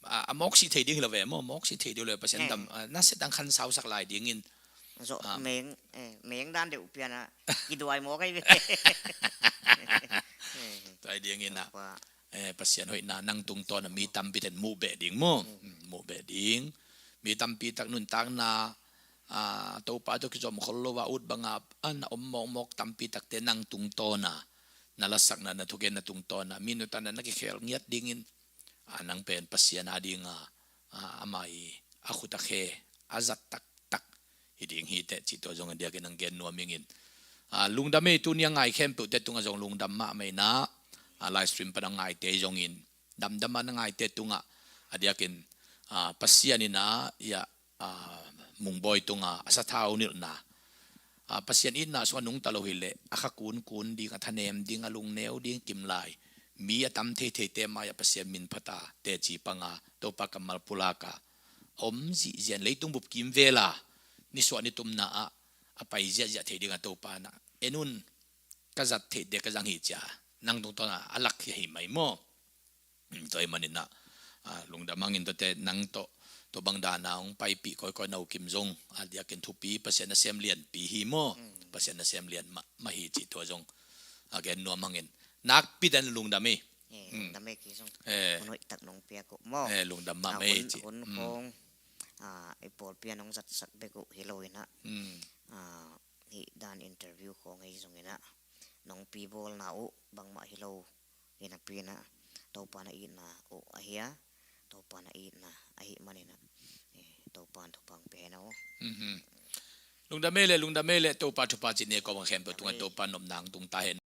a, a mawk sih thei ding hi lo ve maw? Mawk sih thei ding lo ve, Pasian dam, a, nasia dang khansau sak lai dingin. Zawh, a, meng, eh, meng dan deuh pian ah kiduai mawk ahi ve. Tua hi dingin ah, eh, Pasian hoihna nang tungtawn ah mi tampi ten muh beh ding maw? Mm, muh beh ding. Mi tampi tak nuntakna, a, Topa tawh kizom khol lo a ut banga a na om mawkmawk tampi takte nang tungtawn ah, na lasakna, na thugenna tungtawn ah mi nuntakna na kikhel ngiat dingin, a, nang pen Pasian a dinga, a, ama i a khut a khe a zat taktak hi ding hi teh, cih tua zong a diakin ang gen nuam ing in. A, lungdam ei, tuni a ngai khempeuhte tungah zong lungdam mahmah in ah, a, live stream pan a ngaite zongin damdam a na ngaite tungah a diakin, a, Pasian in ah, ia, a, Mungbawi tunga a sathau nilhna, a, Pasian itna sungah nungta lo hileh a kha kunkun ding, a thanem ding, a lungneu ding kimlai mi a tam theitheite mai-ah Pasian min phata teci panga Topa kammal pulaka om zihzian leitung bup kimvela nisuah nitumna ah a pai ziahziah thei dinga Topa na en un, ka zat theihte ka zang hi cia nang tungtawn ah a lak hi ahi mai maw? Tua hi manin ah, a, lungdam hangin tuate nang tawh tua bang dana hong paipih kawikawi na ukim zong a diakin thupi, Pasian nasem lianpi hi maw? Pasian nasem lian mah, mah hi cih tua zong a gen nuam hangin nakpi ten lungdam hi. Eh, lungdam hi ki zong. Eh. Hun hoih tak nong piak uh maw? Eh, lungdam mahmah hi cih. Hun khawng, a, i pawlpi a nong zatsak bek uh hi lo in ah, a, hih dan interview khawng ahi zongin ah nong pi bawlna uh bangmah hi lo hi napi in ah Topa na itna uh ahi a, Topa na itna ahi manin ah, eh, Topa in thupha hong pia hen aw. Lungdam ei le, lungdam ei le, Topa thupha cih ni kawm khempeuh tungah Topa nopna hong tung ta hen.